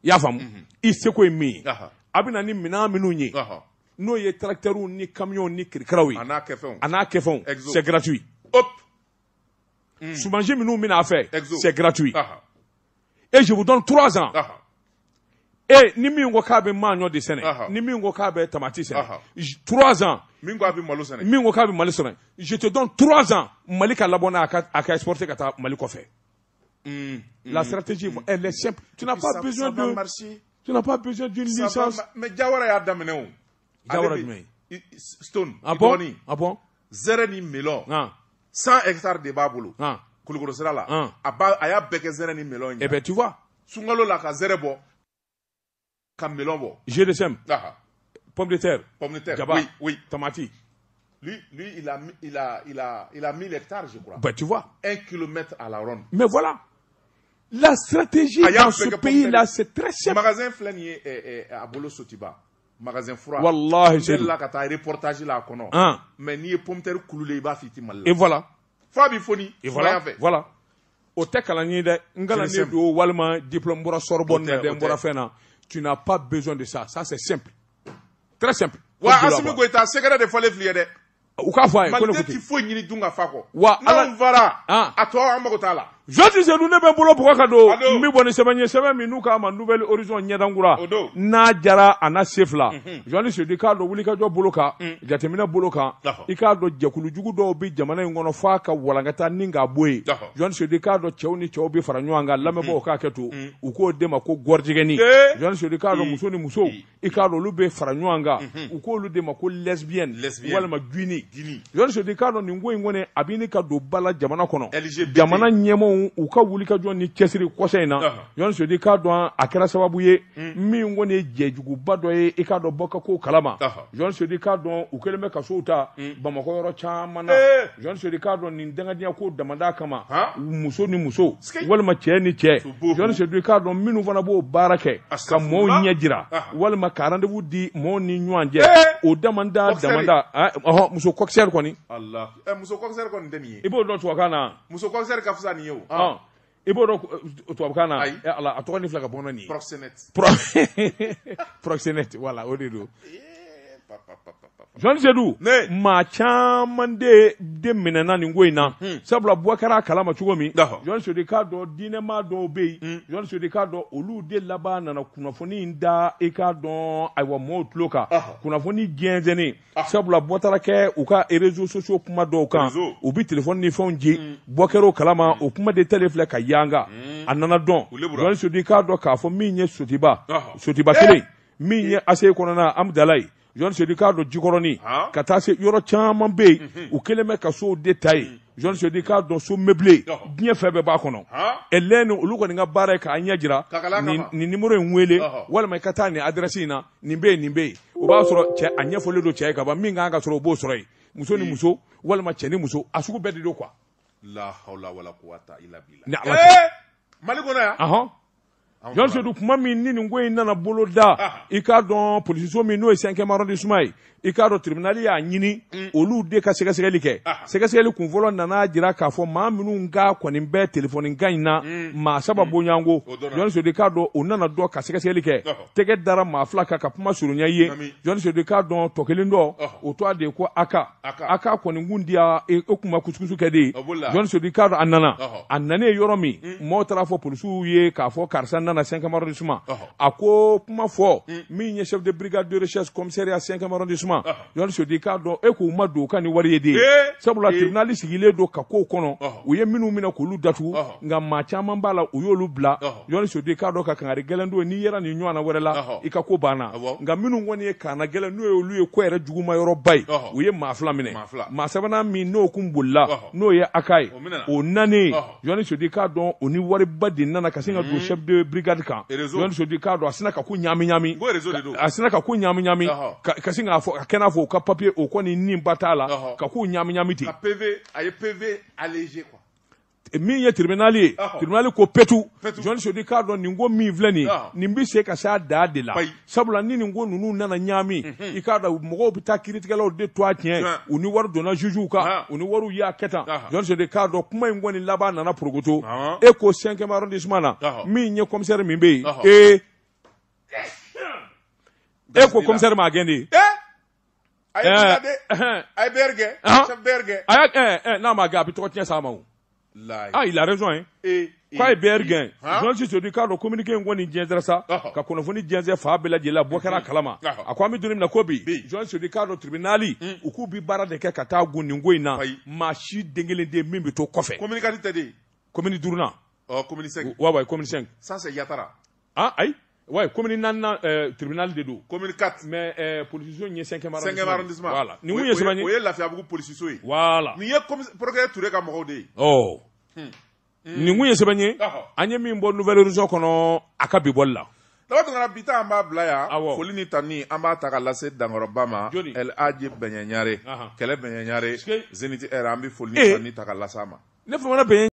i y'a faamu, i seko ye min ye, a bɛ na ni minɛn minnu ye, n'o ye tracteurs ni camions ni kirikaraw ye, a n'a kɛfɛnw, a n'a kɛfɛnw, c'est gratuit. Hop. Sumansi minnu bɛna a fɛ, c'est gratuit. Et je vous donne 3 ans. Et ni min ko k'a bɛ maɲɔ de sɛnɛ, ni min ko k'a bɛ tamati sɛnɛ, 3 ans. Min ko k'a bɛ malo sɛnɛ. Min ko k'a bɛ Mali sɛnɛ. Je te donne 3 ans. Mali ka labɔ n'a a ka exporter ka taa Mali kɔfɛ. La stratégie, elle est simple. Tu n'as pas besoin de. Tu n'as pas besoin d'une licence. Mais Jawara y'a daminɛ o. Jawara jumɛn? Stone. Ah bon? Ah bon? Zɛrɛ ni melon. 100 hectares de b'a bolo. Kulukoro sira la. A y'a bɛɛ kɛ zɛrɛ ni melon ye. Eh ben tu vois. Sunkalo la ka zɛrɛ bɔ. Ka melon bɔ. GDSM. Pomme de terre. Pomme de terre. Jaba. Oui, oui. Tomati. Lui, il a 1000 hectares, je crois. Ben tu vois. 1 kilomètre à la ronde. Mais voilà. La stratégie dans ce pays-là, c'est très simple. Magasin filɛ nin ye a bolo Sotiba. Magasin froid. Wallahi, c'est là ka taa reportage la a kɔnɔ. Mais n'i ye pomme de terre kululen i b'a f'i ti Mali la. Et voilà. F'a b'i foni. Et voilà. Voilà. O tɛ kalan ye dɛ. N kalannen don walima diplôme bɔra Sorbonne na dɛ, n bɔra fɛn na. Tu n'as pas besoin de ça. Ça, c'est simple. Très simple. Wa Assimi Goïta, secret de fɔlen filɛ dɛ. U k'a fɔ a ye ko ne ko ten. Maliden ti foyi ɲini dun ka fa kɔ. Wa ala n'anw fara a tɔ an mago t'a la. Jɔsi Seydou, ne bɛ n bolo bugɔ ka don n bɛ bɔ ni sɛbɛn ye, sɛbɛn min n'u k'a ma Nouvel Horizon ɲɛdankura n'a jara a n'a se fila. Jɔsi Seydou, i k'a dɔn wulikajɔ bolo kan, jateminɛ bolo kan, i k'a dɔn jɛkulujugu dɔw bɛ jamana in kɔnɔ f'a ka walankata ni k'a bɔ yen. Jɔsi Seydou, i k'a dɔn cɛw ni cɛw bɛ fara ɲɔgɔn kan, lamɛnbaaw k'a kɛ to, u k'o de ma ko gɔrijɛgɛni. Jɔsi Seydou, i k'a dɔn muso ni muso, i k'a dɔn olu bɛ fara ɲɔgɔn kan, u k'olu de ma ko lesbienne walima guinée. Jɔsi Seydou, i k'a dɔn nin ko in kɔni a bɛ ɲini ka don ba la jamana kɔnɔ, jamana ɲɛmaaw u ka wulikajɔ ni cɛsiri kɔsɛ in na. Jɔsi Seydou, i k'a dɔn a kɛra sababu ye min kɔni ye jɛjuguba dɔ ye, i k'a dɔn bɔ ka ko kalama. Jɔsi Seydou, i k'a dɔn u kɛlen bɛ ka sow ta Bamakɔ yɔrɔ caman na. Jɔsi Seydou, i k'a dɔn nin dangadenya ko damada kama, muso ni muso walima cɛ ni cɛ. Jɔsi Seydou, i k'a dɔn minnu fana b'o baara kɛ ka mɔɔw ɲɛ jira walima ka rendez-vous di mɔɔw ni ɲɔgɔn cɛ, o damada damada. Muso coxeur kɔni. Muso coxeur kɔni tɛ nin ye. I b'o dɔn tubabukan na. Muso coxeur ka fisa nin ye o. I b'o dɔn tubabukan na. Ala, a tɔgɔ ni filɛ ka bɔ nin ye. Proxénète. Proxénète, voilà, o de don. Jɔsi Seydou, maa caman de minɛna nin ko in na, sabula bɔ kɛra a kalama cogo min. Jɔsi Seydou, k'a dɔn diinɛmaa dɔw bɛ yen, Jɔsi Seydou, k'a dɔn olu de laban nana kunnafoni in da, i k'a dɔn ayiwa mɔɔw tulo kan, kunnafoni jɛnsɛnnen, sabula bɔ taara kɛ u ka réseaux sociaux kuma dɔw kan, u bɛ téléphone ni fɛnw ci, bɔ kɛra o kalama, o kuma de tɛlen filɛ ka yanga, a nana dɔn. Jɔsi Seydou, k'a dɔn k'a fɔ min ye Sotiba, Sotiba kelen min ye ACI kɔnɔna Amudalayi. Jɔsi Seydou, k'a dɔn Jikɔrɔni ka taa se yɔrɔ caman bɛ yen, u kɛlen bɛ ka sow de ta yen. Jɔsi Seydou, k'a dɔn so meublé diɲɛ fɛn bɛɛ b'a kɔnɔ. Ɛlɛn olu kɔni ka baara ye k'a ɲɛ jira, nin numéro in wele walima i ka taa nin adresse in na, nin bɛ yen, nin bɛ yen. O b'a sɔrɔ cɛ a ɲɛfɔlen don cɛ ye ka ban, min kan ka sɔrɔ o b'o sɔrɔ yen. Muso ni muso walima cɛ ni muso, a sugu bɛɛ de don quoi. La hawla wala quwwata illa billah. Ni Ala cɛ. Mali kɔnɔ yan. Jɔsi Seydou, kuma min ni nin ko in nana bolo da, i k'a dɔn polisiso min n'o ye 5e arrondissement ye, i k'a dɔn tribunal y'a ɲini olu de ka sɛgɛsɛgɛli kɛ. Sɛgɛsɛgɛli kunfɔlɔ nana jira k'a fɔ maa minnu ka kɔni bɛ téléphone kan in na, maa 3 bɔɲɔgɔnko. Jɔsi Seydou, i k'a dɔn o nana dɔn ka sɛgɛsɛgɛli kɛ, tɛgɛ dara maa 2 kan ka kuma surunya i ye. Jɔsi Seydou, i k'a dɔn tɔ kelen dɔ, o tɔgɔ de ye ko Aka. Aka kɔni kun diya o kun ma kusukusu kɛ de ye. Jɔsi Seydou, i k'a dɔn a nana, a nanen yɔrɔ min, mɔɔw taara fɔ polisiw ye k'a fɔ karisa nana 5e arrondissement. A ko kuma fɔ min ye chef de brigade de recherche commissariat 5e arrondissement. Jɔsi Seydou, i k'a dɔn e k'u ma don u ka ni wari ye de ye, sabula tribunal sigilen don ka kow kɔnɔ, u ye minnu minɛ k'olu datugu, nka maa caman b'a la u y'olu bila. Jɔsi Seydou, i k'a dɔn ka kangari gɛlɛn don, n'i yera nin ɲɔgɔnna wɛrɛ la i ka ko banna. Nka minnu kɔni ye kaana gɛlɛn, n'o ye olu ye ko yɛrɛ juguma yɔrɔba ye, u ye maa 2 minɛ. Maa 3nan min n'o kun bolila, n'o ye Aka ye, o nanen Jɔsi Seydou, i k'a dɔn o ni wariba de nana ka sin ka don chef de brigade kan. Jɔsi Seydou, i k'a dɔn a sina ka ko ɲaami ɲaami, a sina ka ko ɲaami ɲaami, ka sin k'a fɔ a kɛ n'a fɔ u ka papier o kɔni nin ba t'a la, ka ko ɲaami ɲaami ten. Ka PV, a ye PV allégé quoi. Min ye tribunal ye, tribunal ko petu. Jɔsi Seydou, k'a dɔn nin ko min filɛ nin ye, nin bɛ se ka s'a da de la, sabula ni nin ko ninnu nana ɲaami, i k'a dɔn mɔgɔw bɛ taa kiiritigɛlaw de to a tiɲɛ, u ni wari donna jugew kan, u ni wariw y'a kɛ tan. Jɔsi Seydou, k'a dɔn kuma in kɔni laban nana porokoto. E ko 5e arrondissement na, min ye commissaire min bɛ yen, e ko commissaire m'a gɛn de. A ye BR gɛn, chef BR gɛn. A y'a n'a m'a gɛn, a bɛ tɔgɔ tiɲɛ s'a ma o. Ah, il a raison, hein. K'a ye BR gɛn. Journaliste Seydou k'a dɔn communiqué in kɔni jɛnsɛra sa, ka kunnafoni jɛnsɛn fan bɛɛ lajɛlen la, bɔ kɛra a kalama. A ko an bɛ don min na ko bi, journaliste Seydou k'a dɔn tribunal u k'u bi baara de kɛ ka taa gun nin ko in na, maa si den kelen tɛ min bɛ to kɔfɛ. Commune 4 tɛ de. Commune duurunan. Ɔ, commune 5. Ouais, commune 5. Ça, c'est Yatara. Ah, ayi. Ouais, commune naaninan tribunal de don. Commune 4. Mais polisiso in ye 5e arrondissement. 5e arrondissement. Voilà. Nin kun ye sɛbɛn ye. O ye Lafiyabugu polisiso ye. Voilà. Nin ye procureur Ture ka mɔgɔw de ye. Ɔ. Nin kun ye sɛbɛn ye. An ye min bɔ Nouvel Horizon kɔnɔ a ka bi bɔli la. Daba Tunkara, bi ta an b'a bila yan. Awɔ. Foli ni tanuni an b'a ta ka lase Dankɔrɔba ma. Joli? El Hadji Bɛɲɛ Ɲare. Kɛlɛ Bɛɲɛ Ɲare. Zenith Air an bɛ foli ni tanuni ta ka lase a ma. Ne famana Bɛɲɛ